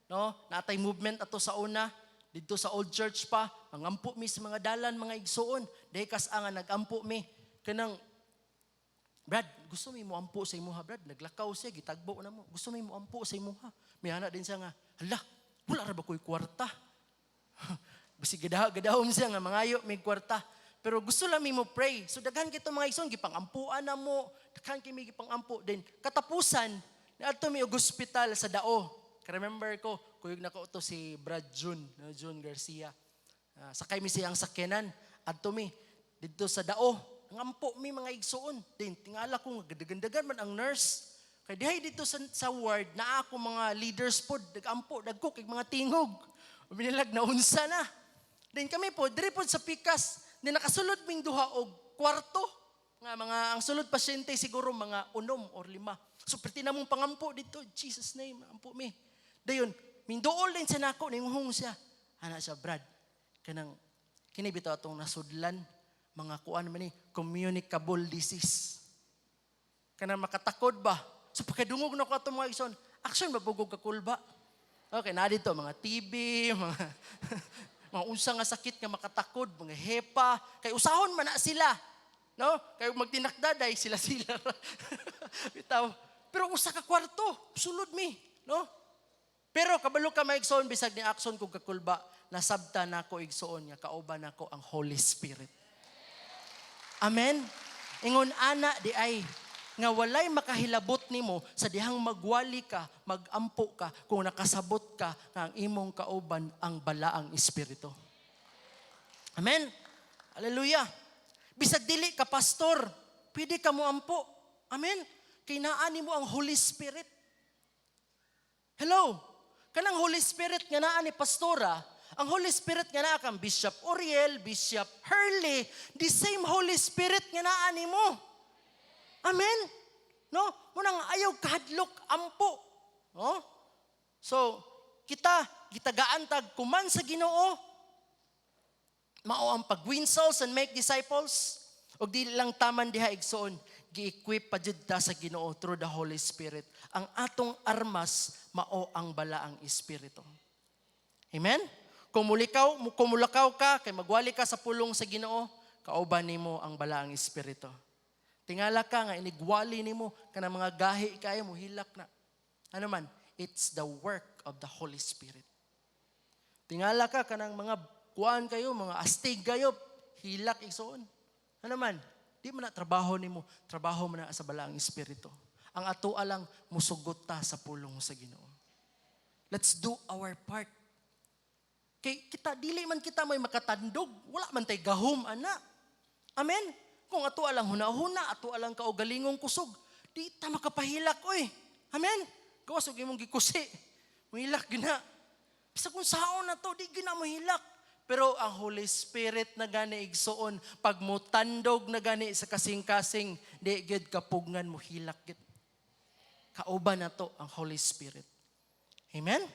no? Natay movement ato sa una didto sa old church pa, mangampo mi sa mga dalan, mga igsuon. Dahil kas nga nagampo mi kanang, "Brad, gusto mi mo ampo sa imuha, Brad." Naglakaw siya, gitagbo na mo. "Gusto mi mo ampo sa imuha." Mihana din siya nga, "Hala, wala ra ba ko'y kwarta?" Basi gadahom siya nga mangayo may kwarta. Pero gusto lang mi mo pray. So daghan kito, mga igsoon, gipangampuan na mo. Daghan kami gipangampo din. Katapusan, niadto mi og ospital sa Dao. Ka-remember ko, kuyog na ko to si Brad June, no, June Garcia. Sakay mi siyang sakyanan. Adto mi didto sa Dao. Ngampo mi, mga igsuon. Din tingala ko nga gadagandagan man ang nurse. Kay dihay dito sa ward na ako mga leaders pod nagampo, dagko kay mga tingog. Binilag na unsa na. Then kami po, diri pod sa pikas, din nakasulod ming duha og kwarto. Nga mga ang sulod pasyente siguro mga 6 or 5. So perti na mong pangampo dito, Jesus name, ampo mi. Dayon, minduol din sa nako, ninguhong siya. Ana siya, "Brad, kanang kini bitaw atong nasudlan, mga kuan man ni, communicable disease." Kanang makatakod ba? So pagkadungog na ko atong, mga igsoon, action ba pugog kakulba? Okay, na dito mga TB, mga unsa nga sakit nga makatakod, mga hepa, kay usahon man na sila. No? Kay magtinakda day sila sila. Bitaw. Pero usa ka kwarto, sulod mi, no? Pero kabalo ka, maigsoon, bisag ni action kog kakulba, nasabta nako, igsoon, nga kauban nako ang Holy Spirit. Amen. Ingon ana di ay nga walay makahilabot nimo sa dihang magwali ka, magampo ka, kung nakasabot ka nga ang imong kauban ang Balaang Espiritu. Amen. Hallelujah. Bisag dili ka pastor, pwede ka mo ampo. Amen. Kay naa nimo ang Holy Spirit. Hello. Kanang Holy Spirit nga naa ni pastora, ang Holy Spirit nga naa kang Bishop Oriel, Bishop Hurley, the same Holy Spirit nga naa nimo. Amen. No? Munang ayaw kahadlok ampo. No? So, kita gitagaan tag kuman sa Ginoo. Mao ang pag-win souls and make disciples. Og di lang taman diha, igsoon, gi-equip pa jud ta sa Ginoo through the Holy Spirit. Ang atong armas mao ang Balaang Espiritu. Amen? Kung mulakaw ka, kay magwali ka sa pulong sa Ginoo, kauban nimo ang Balaang Espiritu. Tingala ka nga inigwali nimo kana mga gahi kayo mo hilak na. Ano man, it's the work of the Holy Spirit. Tingala ka kanang mga kuan kayo, mga astig kayo, hilak, igsoon. Ano man, di man na trabaho nimo, trabaho man na sa Balaang Espiritu. Ang ato lang musugot ta sa pulong sa Ginoo. Let's do our part. Kay kita dili man kita may makatandog, wala man tay gahom ana. Amen. Kung ato alang huna-huna, ato alang kaugalingong kusog, di ta makapahilak oy. Amen. Gawas og imong gikusi. Muhilak gina. Bisag unsaon na to, di gyud na mohilak. Pero ang Holy Spirit na gani, igsuon, pag mutandog na gani sa kasing-kasing, di gyud kapugngan, mohilak gyud. Kauban na to ang Holy Spirit. Amen?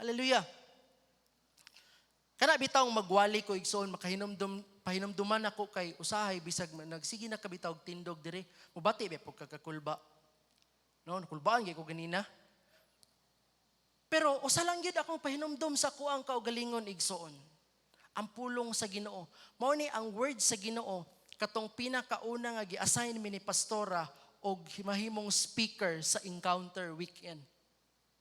Hallelujah. Kana bitawng magwali ko, igsoon, makahinumdum pahinumduman ako kay usahay bisag nagsige na kabitaw og tindog dire, mubati ba pug kakakulba. No, nakulbaan gyud ko ganina. Pero usa lang gyud akong pahinumdum sa kuang kaugalingon, igsoon. Ang pulong sa Ginoo. Mao ni ang word sa Ginoo katong pinakauna nga gi-assign mi ni pastora og mahimong speaker sa encounter weekend.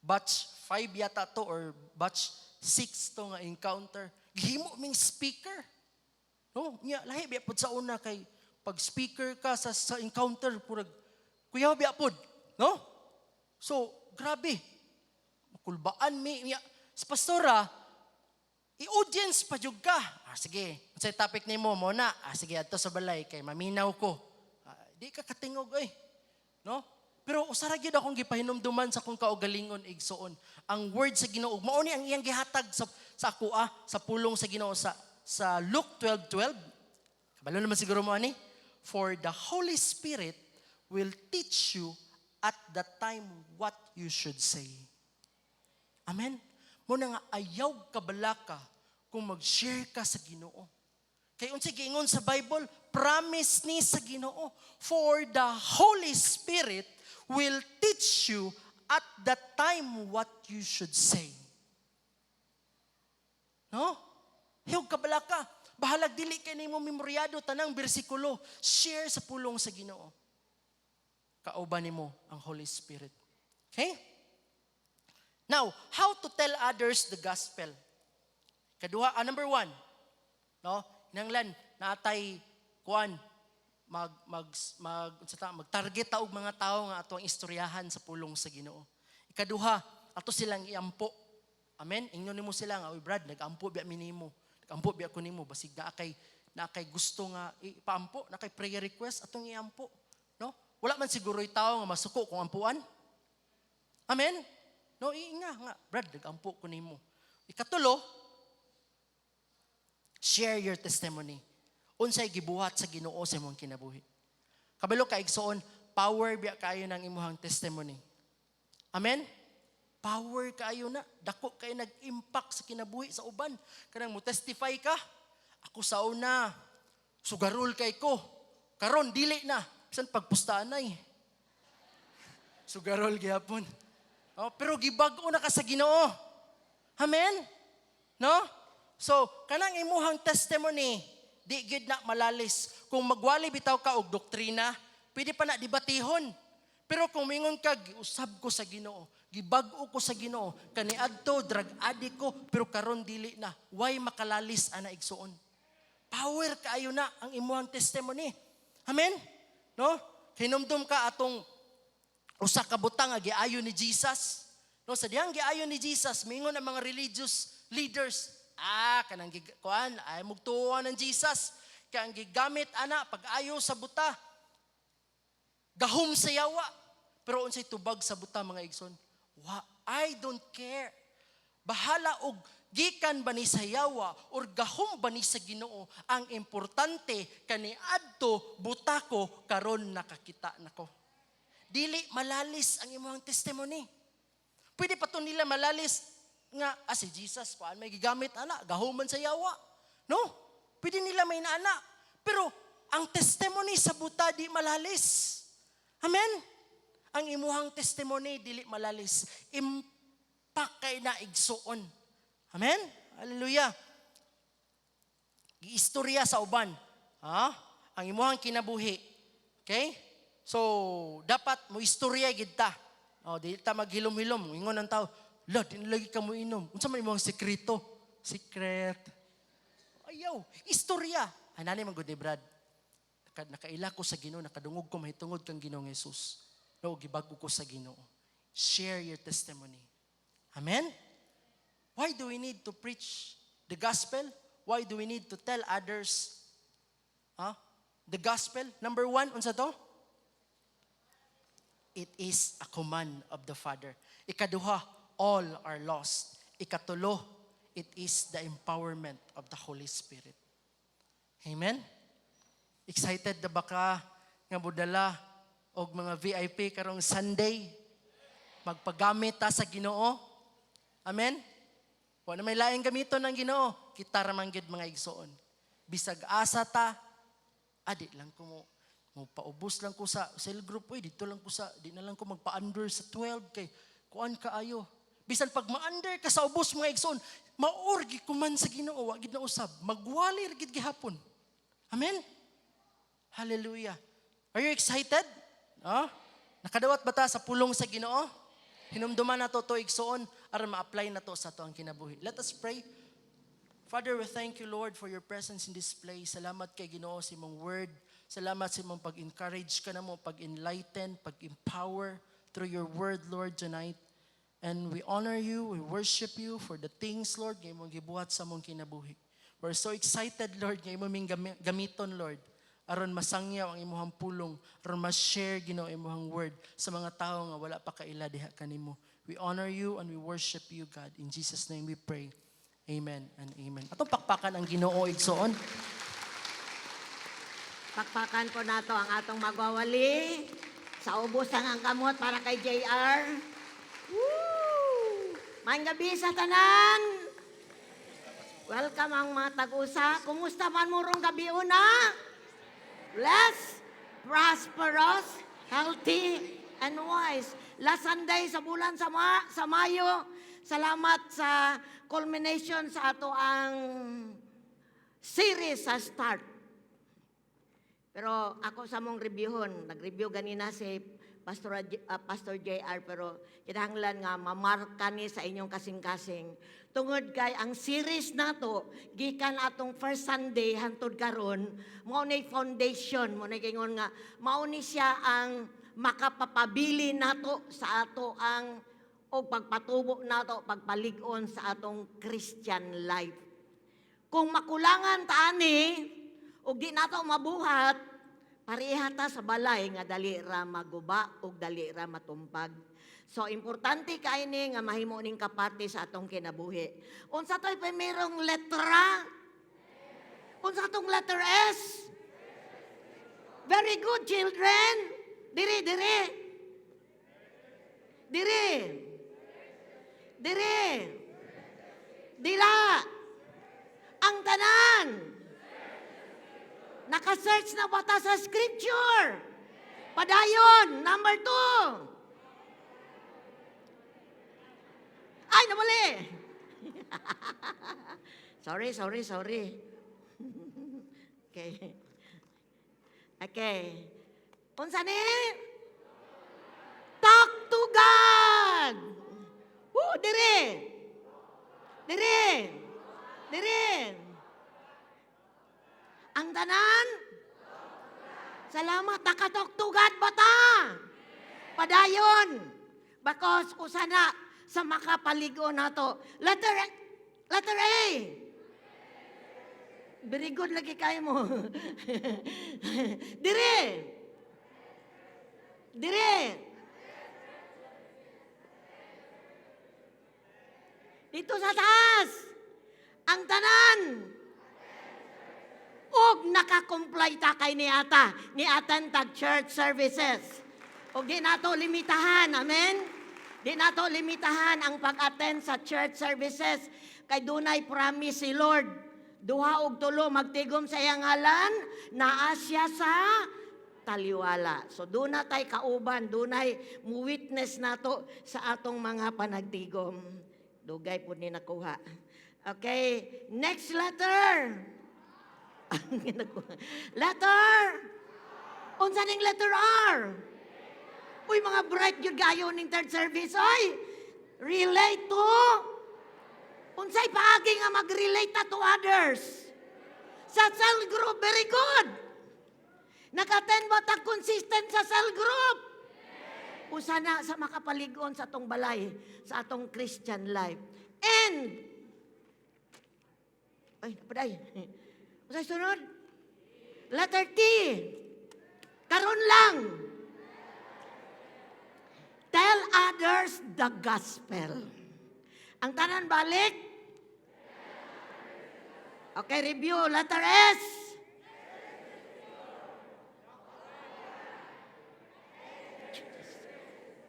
Batch 5 yata to or batch 6 to nga encounter. Gihimo ming speaker. No, nya lahi biya pud sa una kay pag speaker ka sa encounter, purag kuyaw biya pud, no? So, grabe. Makulbaan mi nya sa pastora, i-audience pa jud ka. Ah, sige, unsay topic nimo mo na? Ah, sige, adto sa balay kay maminaw ko. Ah, di ka katingog oy. No? Pero usara gyud akong gipahinumduman sa akong kaugalingon, igsoon. Ang word sa Ginoo, mao ni ang iyang gihatag sa ako sa pulong sa Ginoo sa Luke 12:12. Kabalo naman siguro mo ani. "For the Holy Spirit will teach you at the time what you should say." Amen. Mao na nga ayaw kabalaka kung mag-share ka sa Ginoo. Kay unsay giingon sa Bible, promise ni sa Ginoo, "For the Holy Spirit will teach you at the time what you should say." No? Ayaw kabalaka. Bahalag dili kay nimo memoryado tanang bersikulo. Share sa pulong sa Ginoo. Kauban nimo ang Holy Spirit. Okay? Now, how to tell others the gospel? Kaduha, number one, no? Nanglan, naatay kuan mag mag mag unsa ta, mag-target ta og mga tawo nga ato ang istoryahan sa pulong sa Ginoo. Ikaduha, ato silang iampo. Amen. Ingnon nimo sila nga, "Oy Brad, nag-ampo biya mi nimo. Nag-ampo biya ko nimo basig naa kay gusto nga ipaampo, naa kay prayer request atong iampo." No? Wala man siguro tawo nga masuko kung ampuan. Amen. No, iinga nga, "Brad, nag-ampo ko nimo." Ikatulo, share your testimony. Unsay gibuhat sa Ginoo sa imong kinabuhi. Kabalo ka, igsoon, power biya kayo ng imuhang testimony. Amen? Power kaayo na. Dako kay nag-impact sa kinabuhi sa uban. Kanang mo testify ka, "Ako sa una, sugarol kay ko. Karon dili na. Bisan pagpustaan ay. Sugarol gyapon." Oh, pero gibag-o na ka sa Ginoo. Amen? No? So, kanang imuhang testimony, di gyud na malalis. Kung magwali bitaw ka og doktrina, pwede pa na debatihon. Pero kung mingon ka, "Giusab ko sa Ginoo, gibag-o ko sa Ginoo, kaniadto drug addict ko, pero karon dili na." Way makalalis ana, igsuon? Power kaayo na ang imuhang testimony. Amen? No? Hinumdum ka atong usa ka butang nga giayo ni Jesus. No, sa diyang giayo ni Jesus, mingon ang mga religious leaders, "Ah, kanang kuan, ay mugtuo ng Jesus. Kay ang gigamit ana pag-ayo sa buta, gahom sa yawa." Pero unsay tubag sa buta, mga igsoon? Wa, "I don't care. Bahala og gikan ba ni sa yawa or gahom ba ni sa Ginoo, ang importante kaniadto buta ko, karon nakakita nako." Dili malalis ang imong testimony. Pwede pa to nila malalis nga, "Ah, si Jesus kuan may gigamit ana, gahom man sa yawa." No? Pwede nila may naana. Pero ang testimony sa buta di malalis. Amen? Ang imuhang testimony dili malalis. Impact kay na, igsuon. Amen? Hallelujah. Giistorya sa uban. Ha? Ang imuhang kinabuhi. Okay? So, dapat mo istorya gid ta. Oh, di ta maghilom-hilom. Ingon ang tao, "La, di na lagi ka mo inom. Unsa man imong sekreto?" Secret. Ayaw, istorya. "Anani man gud ni Brad. Nakaila ko sa Ginoo, nakadungog ko mahitungod kang Ginoong Jesus. No, gibag-o ko sa Ginoo." Share your testimony. Amen? Why do we need to preach the gospel? Why do we need to tell others, huh, the gospel? Number one, unsa to? It is a command of the Father. Ikaduha, all are lost. Ikatulo, It is the empowerment of the Holy Spirit. Amen? Excited na ba ka nga budala og mga VIP karong Sunday? Magpagamit ta sa Ginoo? Amen? Wa na may laing gamiton ng Ginoo. Kita ra man gyud, mga igsoon. Bisag asa ta, adi lang ko mo paubos lang ko sa cell group, uy, dito lang ko sa, di na lang ko magpa-under sa 12 kay kuan kaayo. Bisan pag ma-under ka sa ubos, mga igsoon, maorgi ko man sa Ginoo, wa gid na usab, magwali ra gid gihapon. Amen? Hallelujah. Are you excited? No? Nakadawat ba ta sa pulong sa Ginoo? Hinumduman nato to, igsoon, aron ma-apply nato sa atoang kinabuhi. Let us pray. Father, we thank you, Lord, for your presence in this place. Salamat kay Ginoo sa imong word. Salamat sa imong pag-encourage kanamo, pag-enlighten, pag-empower through your word, Lord, tonight. And we honor you, we worship you for the things, Lord, nga imong gibuhat sa among kinabuhi. We're so excited, Lord, nga imong ming gamiton, Lord, aron masangyaw ang imong pulong, aron ma-share, Ginoo, imong word sa mga tao nga wala pa kaila diha kanimo. We honor you and we worship you, God. In Jesus' name we pray. Amen and amen. Atong pakpakan ang Ginoo, igsoon. Pakpakan po nato ang atong magwawali. Sa ubos ang ang kamot para kay JR. Woo! Maayong gabi sa tanan. Welcome ang mga tag-usa. Kumusta man mo rong gabi una? Blessed, prosperous, healthy, and wise. Last Sunday sa bulan sa Mayo, salamat sa culmination sa ato ang series sa Start. Pero ako sa mong reviewhon, nag-review ganina si Pastor JR, pero kinahanglan nga mamarka ni sa inyong kasing-kasing. Tungod kay ang series nato gikan atong first Sunday hantod karon, mao ni foundation, mao ni kingon nga mao ni siya ang makapapabili nato sa ato ang o pagpatubo nato, pagpalig-on sa atong Christian life. Kung makulangan ta ani ug di nato mabuhat, pareha ta sa balay nga dali ra maguba ug dali ra matumpag. So importante kay ni nga mahimo ning kaparte sa atong kinabuhi. Unsa to'y primerong letra? Unsa tong letter S? Very good, children. Diri, diri. Diri. Diri. Dila. Ang tanan. Naka-search na ba ta sa scripture? Padayon, number 2. Ay, namali. Sorry, sorry, sorry. Okay. Okay. Unsa ni? Talk to God. Woo, dire. Dire. Dire. Ang tanan? Salamat, naka-talk to God ba ta? Padayon. Because usa na sa makapaligo nato. Letter A. Very good lagi kayo mo. Dire. Dire. Dito sa taas. Ang tanan. Og naka-comply ta kay ni ata, ni atan tag church services. Og di nato limitahan, amen? Di nato limitahan ang pag-attend sa church services kay dunay promise si Lord. Duha og tulo magtigom sa iyang ngalan, naa siya sa taliwala. So duna tay kauban, dunay mu witness nato sa atong mga panagtigom. Dugay pud ni nakuha. Okay, next letter. Letter. Unsa ning letter R? Uy, mga bright gyud kayo ning third service, oy. Relate to. Unsay paagi nga mag-relate ta to others? Sa cell group, very good. Naka-attend ba ta consistent sa cell group? Usa na sa makapaligon sa atong balay, sa atong Christian life. And, ay, napaday. Unsay sunod? Letter T. Karon lang. Tell others the gospel. Ang tanan balik. Okay, review. Letter S.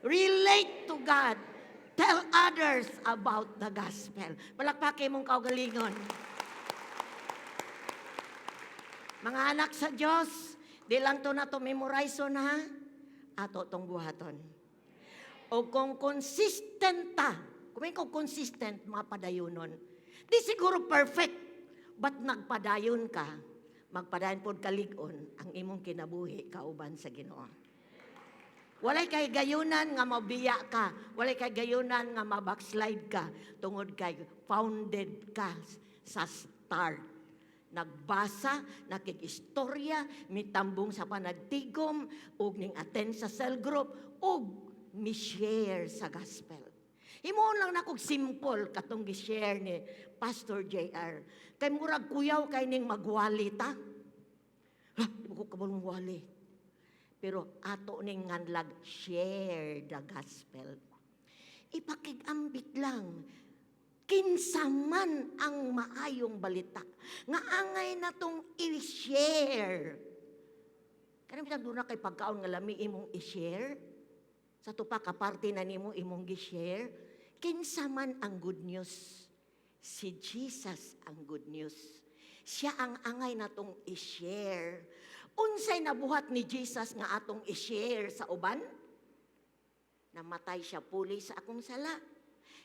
Relate to God. Tell others about the gospel. Palakpakin mong kaugalingon. Mga anak sa Diyos, di lang to na to memorize ha, ato tong buhaton. O kung consistent ta, kung ikaw consistent, mapadayunon. Di siguro perfect, but nagpadayon ka, magpadayon pod kalig-on ang imong kinabuhi kauban sa Ginoo. Walay kay gayunan nga mabiya ka, walay kay gayunan nga mabackslide ka tungod kay founded ka sa start. Nagbasa, nakig-istorya, mitambong sa panagtigom, ug ning attend sa cell group, ug mi-share sa gospel. Himuon lang nakog simple katong gi-share ni Pastor JR. Kay murag kuyaw kay ning magwali ta. Ha, di ba ko kabalong wali? Pero ato ning nganlag share the gospel. Ipakigambit lang kinsa man ang maayong balita nga angay na tong i-share. Kanang bitang doon na kay pagkaon nga lami imong i-share. Sa tupa ka parte na nimo imong gi-share. Kinsa man ang good news. Si Jesus ang good news. Siya ang angay natong i-share. Unsay nabuhat ni Jesus nga atong i-share sa uban? Namatay siya puli sa akong sala.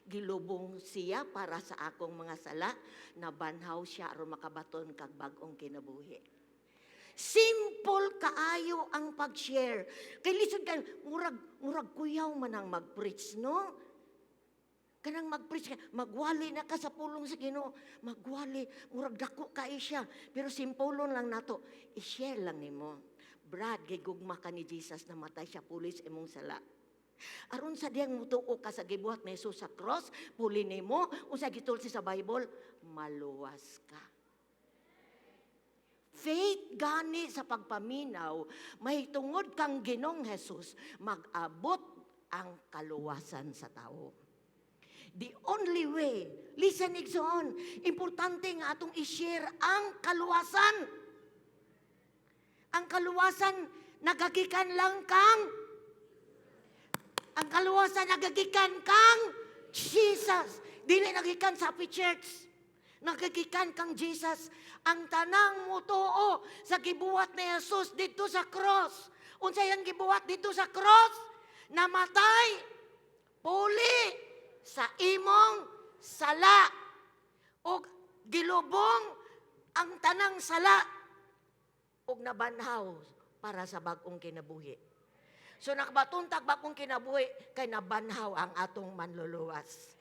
Gilubong siya para sa akong mga sala. Nabanhaw siya aron makabaton kag bag-ong kinabuhi. Simple kaayo ang pag-share. Kay lisod kay murag kuyaw man ang mag-preach, no? Kanang mag-preach ka, magwali na ka sa pulong sa Ginoo, magwali, murag dako kay siya. Pero simpolon lang nato, i-share lang nimo. Brad, gigugma ka ni Jesus, namatay siya puli sa imong sala. Aron sa diyang mutuo ka sa gibuhat ni Jesus sa cross, puli nimo, unsa gitulsi sa Bible, maluwas ka. Faith gani sa pagpaminaw, may tungod kang Ginoong Jesus, mag-abot ang kaluwasan sa tao. The only way, listen igsoon, importante nga atong i-share ang kaluwasan. Ang kaluwasan nagagikan lang kang ang kaluwasan nagagikan kang Jesus. Dili nagikan sa Happy Church. Nagagikan kang Jesus. Ang tanang mutuo sa gibuhat ni Jesus dito sa cross. Unsay ang gibuhat dito sa cross? Namatay, puli sa imong sala. Ug gilubong ang tanang sala ug nabanhaw para sa bag-ong kinabuhi. So nakabaton tag bag-ong kinabuhi kay nabanhaw ang atong manluluwas.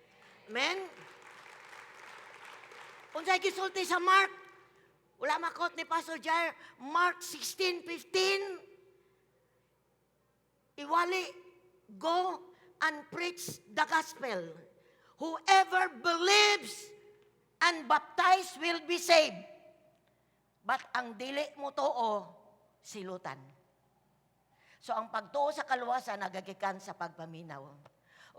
Amen? Unsay gisulti sa Mark? Wala makot ni Pastor Jair. Mark 16:15. Iwali, go and preach the gospel. Whoever believes and baptized will be saved. But ang dili mo tuo, silutan. So ang pagtuo sa kaluwasan nagagikan sa pagpaminaw.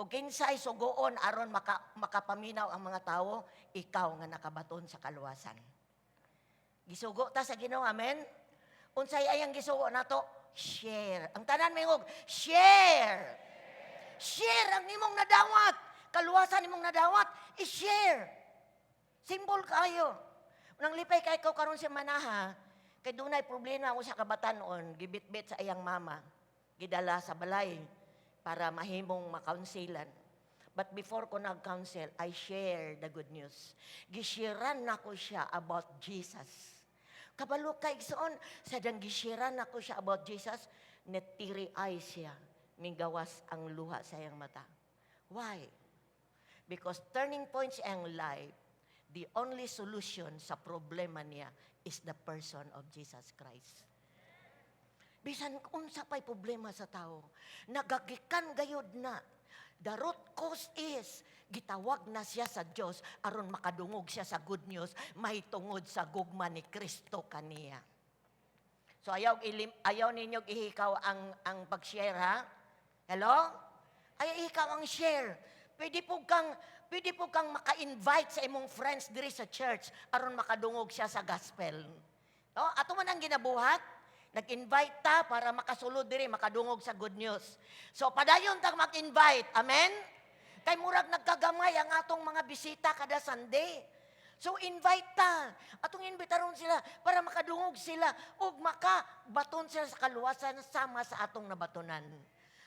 O kinsay sugoon aron makapaminaw ang mga tao, ikaw nga nakabaton sa kaluwasan. Gisugo ta sa Ginoo, amen? Unsay ayang gisugo nato? Share. Ang tanan mingog, share. Share ang imong nadawat. Kaluwasan imong nadawat, i-share. Simple kayo. Nang lipay kay ko karon si Manaha, kay dunay problema ako sa kabatanon, gibitbit sa iyang mama, gidala sa balay para mahimong makounselan. But before ko nag-counsel, I share the good news. Gishiran nako siya about Jesus. Kabalo kay igsoon, sa dang gishiran nako siya about Jesus, netiri eyes siya. Minggawas ang luha sa iyang mata. Why? Because turning points ang life, the only solution sa problema niya is the person of Jesus Christ. Bisan unsa pa'y problema sa tao, nagagikan gayod na. The root cause is, gitawag na siya sa Dios aron makadungog siya sa good news, mahitungod sa gugma ni Kristo kaniya. So ayaw ninyo ihikaw ang pag-share, ha? Hello? Ayaw ihikaw ang share. Pwede po kang Pwede po kang maka-invite sa imong friends diri sa church aron makadungog siya sa gospel. No? Ato man ang ginabuhat, nag-invite ta para makasulod diri, makadungog sa good news. So padayon tag mag-invite. Amen? Kay murag nagkagamay ang atong mga bisita kada Sunday. So invite ta. Atong imbitaron sila para makadungog sila ug makabaton sila sa kaluwasan sama sa atong nabatonan.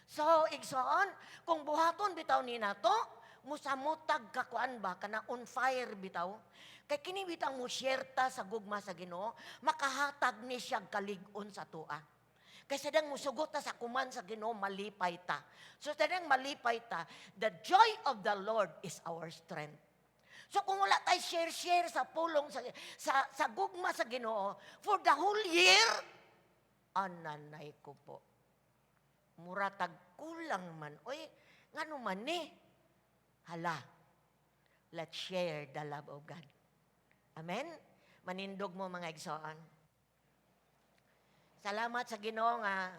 So, igsoon, kung buhaton bitaw ni nato, musamotag kakuan ba, kana on fire bitaw. Kay kini bitaw mo share ta sa gugma sa Ginoo, makahatag ni siya kalig-on sa atoa. Kay sadang musugot ta sa kuman sa Ginoo, malipay ta. So sadang malipay ta, the joy of the Lord is our strength. So kung wala tay share-share sa pulong sa gugma sa Ginoo for the whole year, ananay ko po. Muratag kulang man. Oy, ngano man ni? Hala, let's share the love of God. Amen? Manindog mo, mga igsoon. Salamat sa Ginoo nga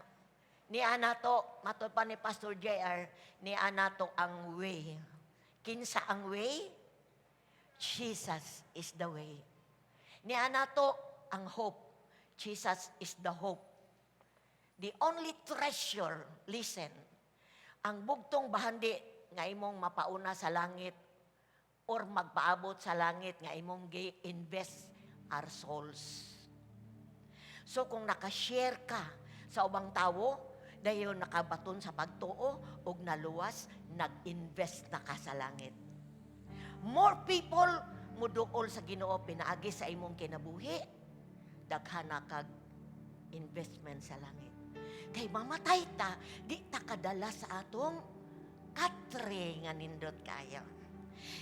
ni nato, matod pa ni Pastor JR, ni nato ang way. Kinsa ang way? Jesus is the way. Ni nato ang hope. Jesus is the hope. The only treasure, listen, ang bugtong bahandi nga imong mapauna sa langit or magpaabot sa langit nga imong gi-invest are souls. So kung nakashare ka sa ubang tawo, dayon nakabaton sa pagtuo ug naluwas, nag-invest na ka sa langit. More people muduol sa Ginoo pinaagi sa imong kinabuhi, daghan na kag investment sa langit. Kay mamatay ta, di ta kadala sa atong katre nga nindot kayo.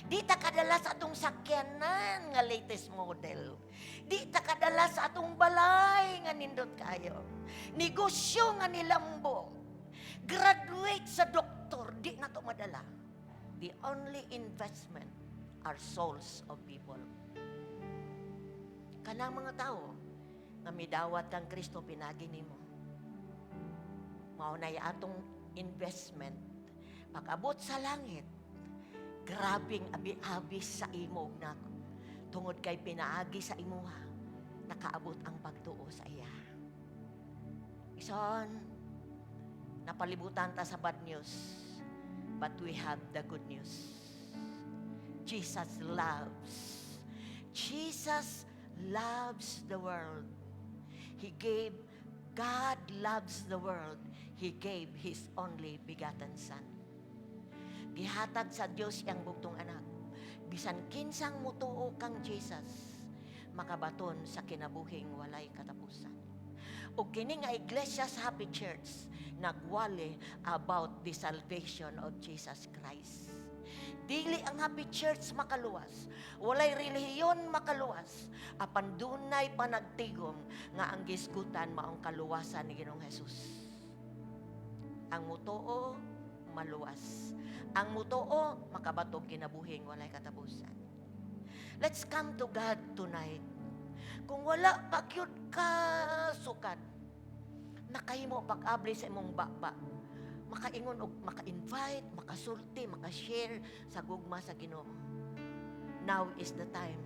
Di ta kadala sa atong sakyanan nga latest model. Di ta kadala sa atong balay nga nindot kayo. Negosyo nga nilambo. Graduate sa doktor, di na to madala. The only investment are souls of people. Kanang mga tao nga midawat kang Kristo pinaagi nimo. Mao nay atong investment. Pag-abot sa langit, grabing abi-abi sa imo ug nako. Tungod kay pinaagi sa imuha, nakaabot ang pagtuo sa iya. Igsoon, napalibutan ta sa bad news, but we have the good news. Jesus loves. Jesus loves the world. He gave, God loves the world. He gave His only begotten Son. Gihatag sa Dios iyang bugtong anak. Bisan kinsang mutuo kang Jesus, makabaton sa kinabuhing walay katapusan. Ug kini nga iglesia sa Happy Church nagwali about the salvation of Jesus Christ. Dili ang Happy Church makaluwas. Walay relihiyon makaluwas. Apan dunay panagtigom nga ang gisgutan maong kaluwasan ni Ginoong Jesus. Ang mutuo, maluwas. Ang mutuo, makabatog kinabuhing walay katapusan. Let's come to God tonight. Kung wala pa gyud ka sukad, nakahimo pag-abli sa imong baba, makaingon og maka-invite, makasulti, maka-share sa gugma sa Ginoo. Now is the time.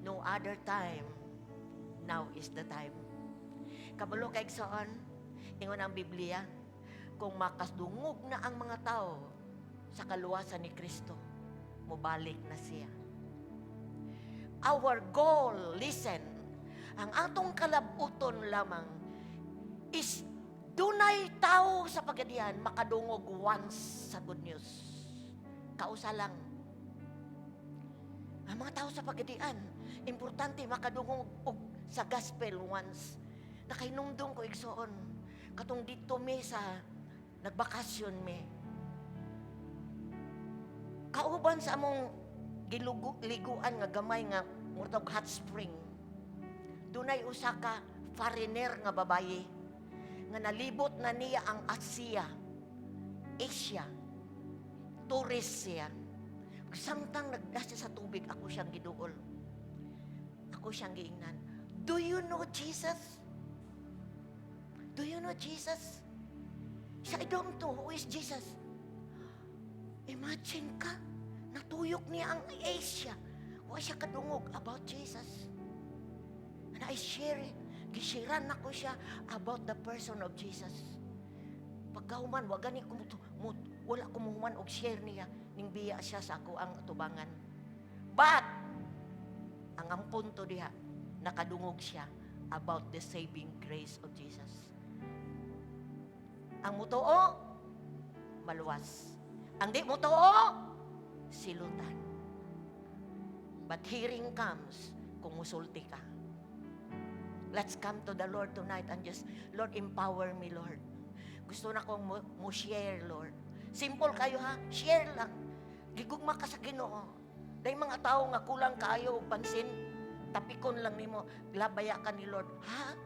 No other time. Now is the time. Kabalo kay igsoon, ingon ang Biblia, kung makasdungog na ang mga tao sa kaluwasan ni Kristo, mobalik na siya. Our goal, listen, ang atong kalabuton lamang is dunay tao sa Pagadian makadungog once sa good news. Kausa lang. Ang mga tao sa Pagadian, importante makadungog og sa gospel once. Nakahinumdum ko, igsoon, katong dito mi sa nagbakasyon mi. Kauban sa among gilugo, liguan nga gamay nga murag hot spring. Dunay usa ka foreigner nga babaye nga nalibot na niya ang Asia, Asia. Tourist siya. Samtang nagda siya sa tubig, ako siyang giduol. Ako siyang giingnan. "Do you know Jesus? Do you know Jesus?" Siya, "I don't know. Who is Jesus?" Imagine ka, natuyok niya ang Asia. Wa siya kadungog about Jesus. And I share it. Gi-share-an nako siya about the person of Jesus. Pagkahuman, wa gani ko wala ko muhuman og share niya ning biya siya sa akoang tubangan. But ang punto diha, nakadungog siya about the saving grace of Jesus. Ang mutuo, maluwas. Ang di mutuo, silutan. But hearing comes kung musulti ka. Let's come to the Lord tonight and just, "Lord, empower me, Lord. Gusto na kong mo share, Lord." Simple kayo ha, share lang. Gigugma ka sa Ginoo. Dahil mga tao nga kulang kaayo og pansin, tapikon lang nimo, labaya ka ni Lord. Ha?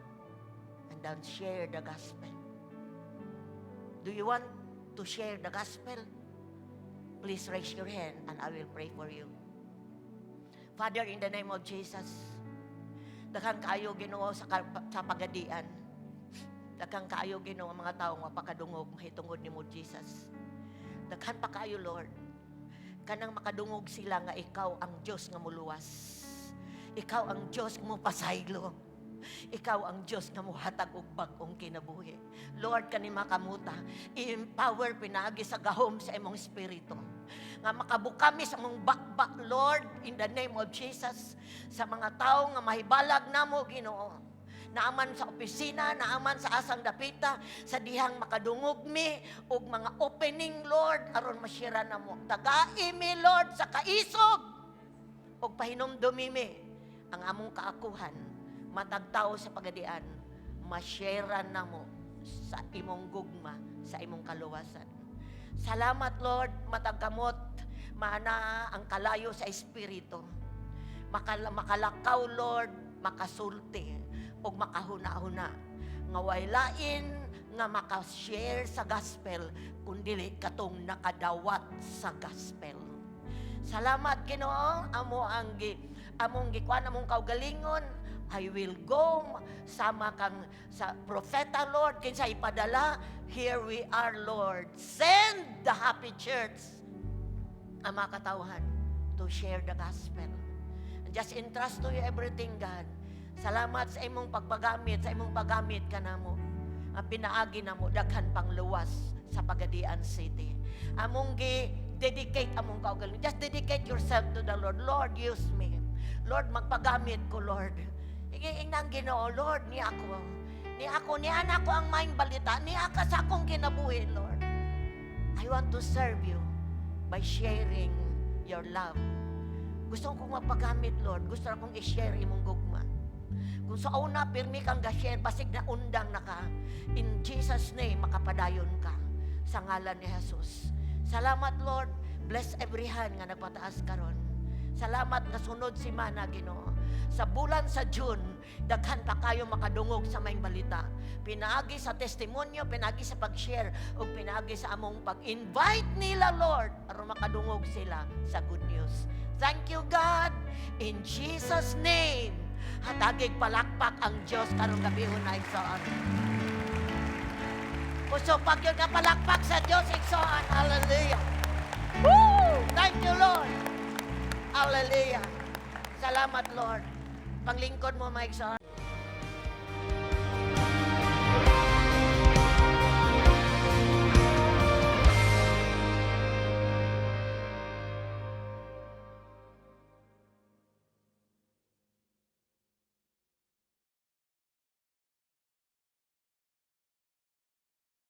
And then share the gospel. Do you want to share the gospel? Please raise your hand and I will pray for you. Father, in the name of Jesus, daghan kaayo, Ginoo, sa Pagadian. Daghan kaayo, Ginoo, ang mga tao nga pakadungog mahitungod nimo, Jesus. Daghan pa kaayo, Lord. Kanang makadungog sila nga ikaw ang Dios nga muluwas. Ikaw ang Dios nga mopasaylo. Ikaw ang Dios nga muhatag og bag-ong kinabuhi. Lord, kani makamuta, i-empower pinaagi sa gahom sa imong espiritu. Nga makabukami sa among bakbak, Lord, in the name of Jesus, sa mga tao nga mahibalag namo, Ginoo. Naaman sa opisina, naaman sa asang dapita, sa dihang makadungog mi, og mga opening, Lord, aron ma-share namo. Tagai mi, Lord, sa kaisog, og pahinumdumi mi ang among kaakuhan, matag tao sa Pagadian, ma-share namo sa imong gugma, sa imong kaluwasan. Salamat, Lord, matag kamot, maana ang kalayo sa espiritu. Makalakaw, Lord, makasulti, ug makahuna-huna. Nga way lain nga makashare sa gospel, kundili katong nakadawat sa gospel. Salamat, Ginoo, amo ang gi among gikuan among kaugalingon. I will go sama kang sa propeta, Lord, kinsa ipadala. Here we are, Lord. Send the Happy Church ang mga katawhan to share the gospel. And just entrust to you everything, God. Salamat sa imong pagpagamit, sa imong paggamit kanamo. Ang pinaagi namo daghan pang luwas sa Pagadian City. Among gi dedicate among kaugalingon. Just dedicate yourself to the Lord. "Lord, use me. Lord, magpagamit ko, Lord." Ingnan Ginoo, "Lord, ni ako. Ni ako, ni anak ko ang maayong balita. Ni aka sa akong kinabuhi, Lord. I want to serve you by sharing your love. Gusto kong mapagamit, Lord. Gusto akong i-share imong gugma." Kung sa una, pirmi kang ga-share, basig na undang na ka. In Jesus' name, makapadayon ka. Sa ngalan ni Jesus. Salamat, Lord. Bless every hand nga nagpataas karon. Salamat nga sunod simana, Ginoo. Sa bulan sa June, daghan pa kayo makadungog sa maayong balita. Pinaagi sa testimonyo, pinaagi sa pag-share, ug pinaagi sa among pag-invite nila, Lord, aron makadungog sila sa good news. Thank you, God. In Jesus' name. Hatagig palakpak ang Diyos karong gabi na, igsoon. Kusog gyud nga palakpak sa Diyos, igsoon. Hallelujah. Woo! Thank you, Lord. Hallelujah. Salamat, Lord. Panglingkod mo, mga igsoon.